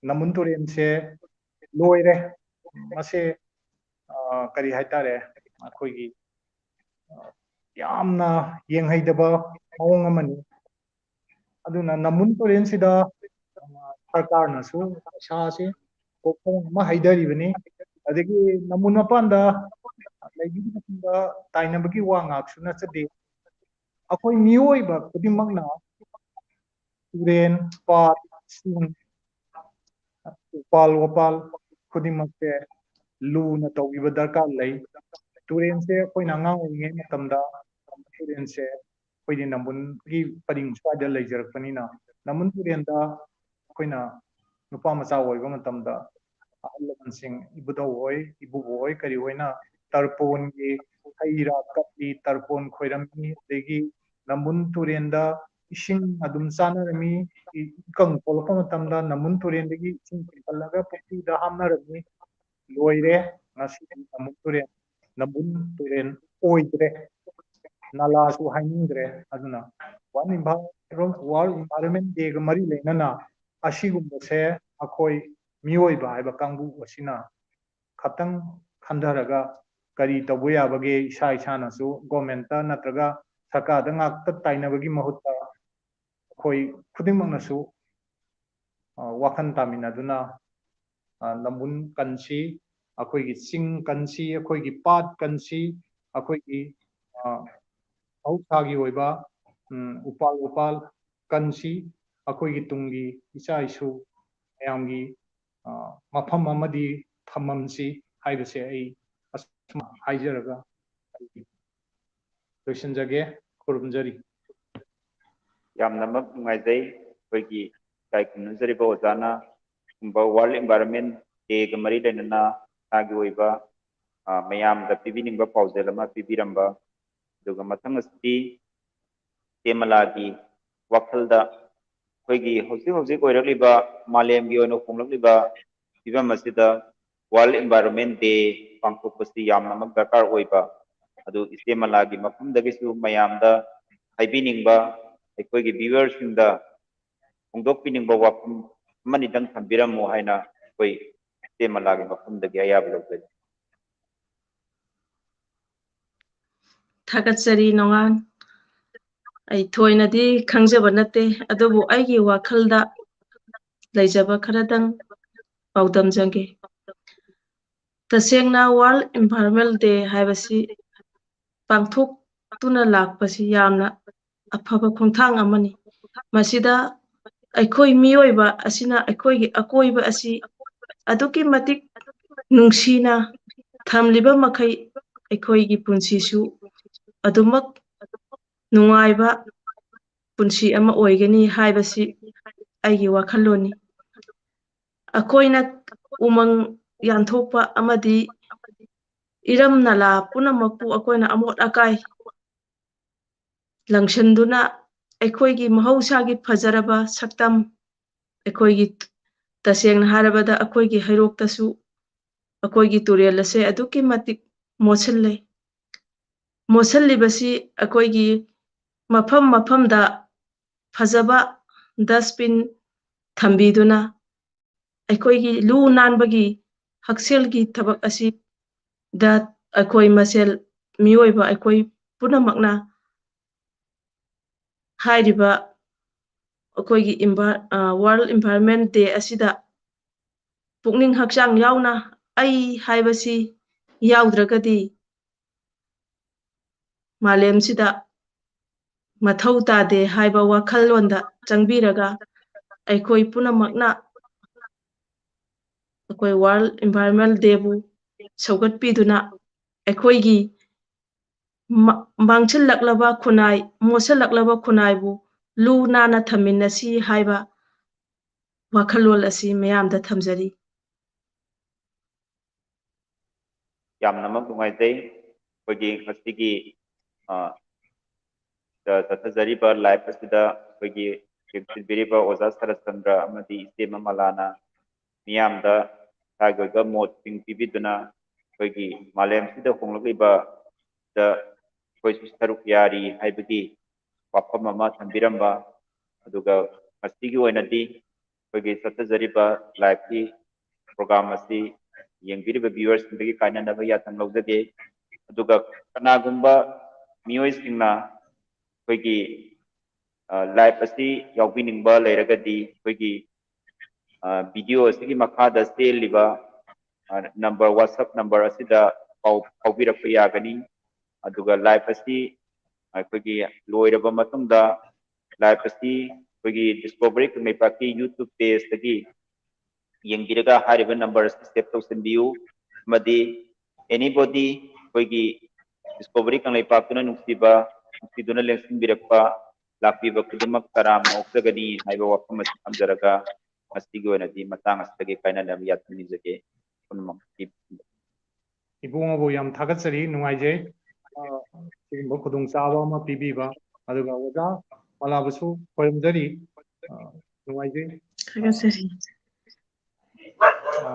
ꯅꯝꯕꯨꯜ ꯇꯨꯔꯦꯜꯁꯦ ꯂꯣꯏꯔꯦ꯫ ꯃꯁꯦ, ꯑ, ꯀꯔꯤ ꯍꯥꯏꯇꯥꯔꯦ, ꯑꯩꯈꯣꯏꯒꯤ, ꯑ, ꯌꯥꯝꯅ ꯌꯦꯡꯍꯩꯗꯕ ꯃꯑꯣꯡ ꯑꯃꯅꯤ꯫ ꯑꯗꯨꯅ ꯅꯝꯕꯨꯜ ꯇꯨꯔꯦꯜꯁꯤꯗ, ꯑ, ꯁꯔꯀꯥꯔꯅꯁꯨ ꯄꯩꯁꯥꯁꯦ ꯀꯣꯛꯐꯝ ꯑꯃ ꯍꯩꯊꯔꯤꯕꯅꯤ꯫ ꯑꯗꯒꯤ ꯅꯝꯕꯨꯜ ꯃꯄꯥꯟꯗ ꯂꯩꯕꯤꯔꯤꯕꯁꯤꯡꯗ ꯇꯥꯏꯅꯕꯒꯤ ꯋꯥ ꯉꯥꯛꯁꯨ ꯅꯠꯆꯗꯦ꯫ ꯑꯩꯈꯣꯏ ꯃꯤꯑꯣꯏꯕ ꯈꯨꯗꯤꯡꯃꯛꯅ ꯇꯨꯔꯦꯟ, ꯄꯥꯠ, ꯏꯁꯤꯡ, ꯎꯄꯥꯜ ꯋꯥꯄꯥꯜ ꯈꯨꯗꯤꯡꯃꯛꯁꯦ ꯂꯨꯅ ꯇꯧꯕꯤꯕ ꯗꯔꯀꯥꯔ ꯂꯩ꯫ ꯇꯨꯔꯦꯟꯁꯦ ꯑꯩꯈꯣꯏꯅ ꯑꯉꯥꯡ ꯑꯣꯏꯔꯤꯉꯩ ꯃꯇꯝꯗ ꯇꯨꯔꯦꯟꯁꯦ ꯑꯩꯈꯣꯏꯗꯤ ꯅꯝꯕꯨꯜꯒꯤ ꯄꯔꯤꯡ ꯁ꯭ꯋꯥꯏꯗ ꯂꯩꯖꯔꯛꯄꯅꯤꯅ, ꯅꯝꯕꯨꯜ ꯇꯨꯔꯦꯟꯗ ꯑꯩꯈꯣꯏꯅ ꯅꯨꯄꯥ ꯃꯆꯥ ꯑꯣꯏꯕ ꯃꯇꯝꯗ ꯑꯍꯜ ꯂꯃꯟꯁꯤꯡ, ꯏꯕꯨꯙꯧ ꯍꯣꯏ, ꯏꯕꯨꯕꯣꯛ ꯍꯣꯏ, ꯀꯔꯤ ꯍꯣꯏꯅ ꯇꯔꯄꯣꯟꯒꯤ ꯍꯩ ꯔꯥ ꯀꯠꯂꯤ, ꯇꯔꯄꯣꯟ ꯈꯣꯏꯔꯝꯃꯤ, ꯑꯗꯒꯤ ꯅꯝꯕꯨꯜ ꯇꯨꯔꯦꯟꯗ ꯏꯁꯤꯡ ꯑꯗꯨꯝ ꯆꯥꯅꯔꯝꯃꯤ꯫ ꯏ-, ꯏꯀꯪ ꯊꯣꯛꯂꯛꯄ ꯃꯇꯝꯗ ꯅꯝꯕꯨꯜ ꯇꯨꯔꯦꯟꯗꯒꯤ ꯏꯁꯤꯡ ꯆꯤꯡꯈꯠꯂꯒ ꯄꯨꯈ꯭ꯔꯤꯗ ꯍꯥꯞꯅꯔꯝꯃꯤ꯫ ꯂꯣꯏꯔꯦ꯫ ꯉꯁꯤ ꯅꯝꯕꯨꯜ ꯇꯨꯔꯦꯜ, ꯅꯝꯕꯨꯜ ꯇꯨꯔꯦꯜ ꯑꯣꯏꯗ꯭ꯔꯦ, ꯅꯂꯥꯁꯨ ꯍꯥꯏꯅꯤꯡꯗ꯭ꯔꯦ꯫ ꯑꯗꯨꯅ World Envi-, World Environment Day ꯒ ꯃꯔꯤ ꯂꯩꯅꯅ ꯑꯁꯤꯒꯨꯝꯕꯁꯦ ꯑꯩꯈꯣꯏ ꯃꯤꯑꯣꯏꯕ ꯍꯥꯏꯕ ꯀꯥꯡꯕꯨ ꯑꯁꯤꯅ ꯈꯇꯪ ꯈꯟꯊꯔꯒ ꯀꯔꯤ ꯇꯧꯕ ꯌꯥꯕꯒꯦ, ꯏꯁꯥ ꯏꯁꯥꯅꯁꯨ government ꯇ ꯅꯠꯇ꯭ꯔꯒ ꯁꯔꯀꯥꯔꯗ ꯉꯥꯛꯇ ꯇꯥꯏꯅꯕꯒꯤ ꯃꯍꯨꯠꯇ ꯑꯩꯈꯣꯏ ꯈꯨꯗꯤꯡꯃꯛꯅꯁꯨ, ꯑ, ꯋꯥꯈꯜ ꯇꯥꯃꯤꯟꯅꯗꯨꯅ, ꯑ, ꯅꯝꯕꯨꯜ ꯀꯟꯁꯤ, ꯑꯩꯈꯣꯏꯒꯤ ꯆꯤꯡ ꯀꯟꯁꯤ, ꯑꯩꯈꯣꯏꯒꯤ ꯄꯥꯠ ꯀꯟꯁꯤ, ꯑꯩꯈꯣꯏꯒꯤ, ꯑ, ꯃꯍꯧꯁꯥꯒꯤ ꯑꯣꯏꯕ, ꯎꯝ, ꯎꯄꯥꯜ ꯋꯥꯄꯥꯜ ꯀꯟꯁꯤ, ꯑꯩꯈꯣꯏꯒꯤ ꯇꯨꯡꯒꯤ ꯏꯆꯥ ꯏꯁꯨ ꯃꯌꯥꯝꯒꯤ, ꯑ, ꯃꯐꯝ ꯑꯃꯗꯤ ꯊꯝꯃꯝꯁꯤ ꯍꯥꯏꯕꯁꯦ ꯑꯩ ꯑꯁꯨꯝ ꯍꯥꯏꯖꯔꯒ ꯑꯩ ꯂꯣꯏꯁꯤꯟꯖꯒꯦ꯫ ꯈꯨꯔꯨꯝꯖꯔꯤ꯫ ꯌꯥꯝꯅꯃꯛ ꯅꯨꯡꯉꯥꯏꯖꯩ꯫ ꯑꯩꯈꯣꯏꯒꯤ ꯏꯀꯥꯏ ꯈꯨꯝꯅꯖꯔꯤꯕ ꯑꯣꯖꯥꯅ ꯀꯨꯝꯕ World Environment Day ꯒ ꯃꯔꯤ ꯂꯩꯅꯅ ꯃꯁꯥꯒꯤ ꯑꯣꯏꯕ, ꯑ, ꯃꯌꯥꯝꯗ ꯄꯤꯕꯤꯅꯤꯡꯕ ꯄꯥꯎꯖꯦꯜ ꯑꯃ ꯄꯤꯕꯤꯔꯝꯕ꯫ ꯑꯗꯨꯒ ꯃꯊꯪ ꯑꯁꯤꯗꯤ ꯏꯆꯦ ꯃꯂꯥꯒꯤ ꯋꯥꯈꯜꯗ ꯑꯩꯈꯣꯏꯒꯤ ꯍꯧꯖꯤꯛ ꯍꯧꯖꯤꯛ ꯑꯣꯏꯔꯛꯂꯤꯕ ꯃꯥꯂꯦꯝꯒꯤ ꯑꯣꯏꯅ ꯍꯣꯡꯂꯛꯂꯤꯕ ꯐꯤꯕꯝ ꯑꯁꯤꯗ World Environment Day ꯄꯥꯡꯊꯣꯛꯄꯁꯤ ꯌꯥꯝꯅꯃꯛ ꯗꯔꯀꯥꯔ ꯑꯣꯏꯕ, ꯑꯗꯨ ꯏꯆꯦ ꯃꯂꯥꯒꯤ ꯃꯐꯝꯗꯒꯤꯁꯨ ꯃꯌꯥꯝꯗ ꯍꯥꯏꯕꯤꯅꯤꯡꯕ, ꯑꯩꯈꯣꯏꯒꯤ viewer ꯁꯤꯡꯗ ꯐꯣꯡꯗꯣꯛꯄꯤꯅꯤꯡꯕ ꯋꯥꯐꯝ ꯑꯃꯅꯤꯗꯪ ꯊꯝꯕꯤꯔꯝꯃꯨ ꯍꯥꯏꯅ ꯑꯩꯈꯣꯏ ꯏꯆꯦ ꯃꯂꯥꯒꯤ ꯃꯐꯝꯗꯒꯤ ꯑꯌꯥꯕ ꯂꯧꯖꯔꯤ꯫ ꯊꯥꯒꯠꯆꯔꯤ ꯅꯣꯡꯉꯥꯟ꯫ ꯑꯩ ꯊꯣꯏꯅꯗꯤ ꯈꯪꯖꯕ ꯅꯠꯇꯦ, ꯑꯗꯨꯕꯨ ꯑꯩꯒꯤ ꯋꯥꯈꯜꯗ ꯂꯩꯖꯕ ꯈꯔꯗꯪ ꯄꯥꯎꯗꯝꯖꯒꯦ꯫ ꯇꯁꯦꯡꯅ World Environment Day ꯍꯥꯏꯕꯁꯤ ꯄꯥꯡꯊꯣꯛꯇꯨꯅ ꯂꯥꯛꯄꯁꯤ ꯌꯥꯝꯅ ꯑꯐꯕ ꯈꯣꯡꯊꯥꯡ ꯑꯃꯅꯤ꯫ ꯃꯁꯤꯗ ꯑꯩꯈꯣꯏ ꯃꯤꯑꯣꯏꯕ ꯑꯁꯤꯅ ꯑꯩꯈꯣꯏꯒꯤ ꯑꯀꯣꯏꯕ ꯑꯁꯤ ꯑꯗꯨꯛꯀꯤ ꯃꯇꯤꯛ ꯅꯨꯡꯁꯤꯅ ꯊꯝꯂꯤꯕ ꯃꯈꯩ ꯑꯩꯈꯣꯏꯒꯤ ꯄꯨꯟꯁꯤꯁꯨ ꯑꯗꯨꯃꯛ ꯅꯨꯡꯉꯥꯏꯕ ꯄꯨꯟꯁꯤ ꯑꯃ ꯑꯣꯏꯒꯅꯤ ꯍꯥꯏꯕꯁꯤ ꯑꯩꯒꯤ ꯋꯥꯈꯜꯂꯣꯟꯅꯤ꯫ ꯑꯩꯈꯣꯏꯅ ꯎꯃꯪ ꯌꯥꯟꯊꯣꯛꯄ ꯑꯃꯗꯤ ꯏꯔꯝ ꯅꯂꯥ ꯄꯨꯝꯅꯃꯛꯄꯨ ꯑꯩꯈꯣꯏꯅ ꯑꯃꯣꯠ ꯑꯀꯥꯏ ꯂꯪꯁꯤꯟꯗꯨꯅ ꯑꯩꯈꯣꯏꯒꯤ ꯃꯍꯧꯁꯥꯒꯤ ꯐꯖꯔꯕ ꯁꯛꯇꯝ, ꯑꯩꯈꯣꯏꯒꯤ, ꯇꯁꯦꯡꯅ ꯍꯥꯏꯔꯕꯗ ꯑꯩꯈꯣꯏꯒꯤ ꯍꯩꯔꯣꯛꯇꯁꯨ ꯑꯩꯈꯣꯏꯒꯤ ꯇꯨꯔꯦꯜ ꯑꯁꯦ ꯑꯗꯨꯛꯀꯤ ꯃꯇꯤꯛ ꯃꯣꯠꯁꯤꯜꯂꯦ꯫ ꯃꯣꯠꯁꯤꯜꯂꯤꯕꯁꯤ ꯑꯩꯈꯣꯏꯒꯤ ꯃꯐꯝ ꯃꯐꯝꯗ ꯐꯖꯕ dustbin ꯊꯝꯕꯤꯗꯨꯅ ꯑꯩꯈꯣꯏꯒꯤ ꯂꯨ ꯅꯥꯟꯕꯒꯤ ꯍꯛꯁꯦꯜꯒꯤ ꯊꯕꯛ ꯑꯁꯤꯗ ꯑꯩꯈꯣꯏ ꯃꯁꯦꯜ ꯃꯤꯑꯣꯏꯕ ꯑꯩꯈꯣꯏ ꯄꯨꯝꯅꯃꯛꯅ ꯍꯥꯏꯔꯤꯕ ꯑꯩꯈꯣꯏꯒꯤ Envi-, ꯑ, World Environment Day ꯑꯁꯤꯗ ꯄꯨꯛꯅꯤꯡ ꯍꯛꯆꯥꯡ ꯌꯥꯎꯅ ꯑꯩ ꯍꯥꯏꯕꯁꯤ ꯌꯥꯎꯗ꯭ꯔꯒꯗꯤ ꯃꯥꯂꯦꯝꯁꯤꯗ ꯃꯊꯧ ꯇꯥꯗꯦ ꯍꯥꯏꯕ ꯋꯥꯈꯜꯂꯣꯟꯗ ꯆꯪꯕꯤꯔꯒ ꯑꯩꯈꯣꯏ ꯄꯨꯝꯅꯃꯛꯅ ꯑꯩꯈꯣꯏ World Environment Dayꯕꯨ ꯁꯧꯒꯠꯄꯤꯗꯨꯅ ꯑꯩꯈꯣꯏꯒꯤ ꯃ-, ꯃꯥꯡꯁꯤꯜꯂꯛꯂꯕ ꯈꯨꯟꯅꯥꯏ, ꯃꯣꯠꯁꯤꯜꯂꯛꯂꯕ ꯈꯨꯟꯅꯥꯏꯕꯨ ꯂꯨ ꯅꯥꯟꯅ ꯊꯝꯃꯤꯟꯅꯁꯤ ꯍꯥꯏꯕ ꯋꯥꯈꯜꯂꯣꯟ ꯑꯁꯤ ꯃꯤꯌꯥꯝꯗ ꯊꯝꯖꯔꯤ꯫ ꯌꯥꯝꯅꯃꯛ ꯅꯨꯡꯉꯥꯏꯖꯩ꯫ ꯑꯩꯈꯣꯏꯒꯤ ꯉꯁꯤꯒꯤ, ꯑ, ꯆ-, ꯆꯠꯊꯖꯔꯤꯕ live ꯑꯁꯤꯗ ꯑꯩꯈꯣꯏꯒꯤ ꯌꯦꯡꯁꯤꯟꯕꯤꯔꯤꯕ ꯑꯣꯖꯥ ꯁꯔꯠꯆꯟꯗ꯭ꯔ ꯑꯃꯗꯤ ꯏꯆꯦ ꯃꯃꯂꯥꯅ ꯃꯤꯌꯥꯝꯗ ꯏꯁꯥꯒꯤ ꯑꯣꯏꯕ ꯃꯣꯠꯁꯤꯡ ꯄꯤꯕꯤꯗꯨꯅ ꯑꯩꯈꯣꯏꯒꯤ ꯃꯥꯂꯦꯝꯁꯤꯗ ꯍꯣꯡꯂꯛꯂꯤꯕꯗ ꯑꯩꯈꯣꯏꯁꯨ ꯁꯔꯨꯛ ꯌꯥꯔꯤ ꯍꯥꯏꯕꯒꯤ ꯋꯥꯐꯝ ꯑꯃ ꯊꯝꯕꯤꯔꯝꯕ, ꯑꯗꯨꯒ ꯉꯁꯤꯒꯤ ꯑꯣꯏꯅꯗꯤ ꯑꯩꯈꯣꯏꯒꯤ ꯆꯠꯊꯖꯔꯤꯕ liveꯀꯤ program ꯑꯁꯤ ꯌꯦꯡꯕꯤꯔꯤꯕ viewerꯁꯤꯡꯗꯒꯤ ꯀꯥꯏꯅꯅꯕ ꯌꯥꯊꯪ ꯂꯧꯖꯒꯦ꯫ ꯑꯗꯨꯒ ꯀꯅꯥꯒꯨꯝꯕ ꯃꯤꯑꯣꯏꯁꯤꯡꯅ ꯑꯩꯈꯣꯏꯒꯤ, ꯑ, live ꯑꯁꯤ ꯌꯥꯎꯕꯤꯅꯤꯡꯕ ꯂꯩꯔꯒꯗꯤ ꯑꯩꯈꯣꯏꯒꯤ, ꯑ, video ꯑꯁꯤꯒꯤ ꯃꯈꯥꯗ ꯆꯦꯜꯂꯤꯕ, ꯑ, number, WhatsApp number ꯑꯁꯤꯗ ꯄꯥꯎ ꯐꯥꯎꯕꯤꯔꯛꯄ ꯌꯥꯒꯅꯤ꯫ ꯑꯗꯨꯒ live ꯑꯁꯤ ꯑꯩꯈꯣꯏꯒꯤ ꯂꯣꯏꯔꯕ ꯃꯇꯨꯡꯗ live ꯑꯁꯤ ꯑꯩꯈꯣꯏꯒꯤ Discovery ꯀꯪꯂꯩꯄꯥꯛꯀꯤ YouTube pageꯇꯒꯤ ꯌꯦꯡꯕꯤꯔꯒ ꯍꯥꯏꯔꯤꯕ number ꯑꯁꯤ save ꯇꯧꯁꯤꯟꯕꯤꯌꯨ꯫ ꯑꯃꯗꯤ anybody ꯑꯩꯈꯣꯏꯒꯤ Discovery ꯀꯪꯂꯩꯄꯥꯛꯇꯨꯅ ꯅꯨꯡꯁꯤꯕ, ꯅꯨꯡꯁꯤꯗꯨꯅ ꯂꯦꯡꯁꯤꯟꯕꯤꯔꯛꯄ, ꯂꯥꯛꯄꯤꯕ ꯈꯨꯗꯤꯡꯃꯛ ꯇꯔꯥꯝꯅ ꯑꯣꯛꯆꯒꯅꯤ ꯍꯥꯏꯕ ꯋꯥꯐꯝ ꯑꯁꯤ ꯊꯝꯖꯔꯒ ꯉꯁꯤꯒꯤ ꯑꯣꯏꯅꯗꯤ ꯃꯇꯥꯡ ꯑꯁꯤꯗꯒꯤ ꯀꯥꯏꯅꯅꯕ ꯌꯥꯊꯪ ꯅꯤꯖꯒꯦ꯫ ꯄꯨꯝꯅꯃꯛꯀꯤ ꯏꯕꯨꯡꯉꯣꯕꯨ ꯌꯥꯝ ꯊꯥꯒꯠꯆꯔꯤ, ꯅꯨꯡꯉꯥꯏꯖꯩ꯫ ꯑ, ꯁꯤꯒꯨꯝꯕ ꯈꯨꯗꯣꯡꯆꯥꯕ ꯑꯃ ꯄꯤꯕꯤꯕ, ꯑꯗꯨꯒ ꯑꯣꯖꯥ ꯃꯂꯥꯕꯨꯁꯨ ꯈꯣꯏꯔꯝꯖꯔꯤ꯫ ꯑ, ꯅꯨꯡꯉꯥꯏꯖꯩ꯫ ꯊꯥꯒꯠꯆꯔꯤ꯫ ꯑ,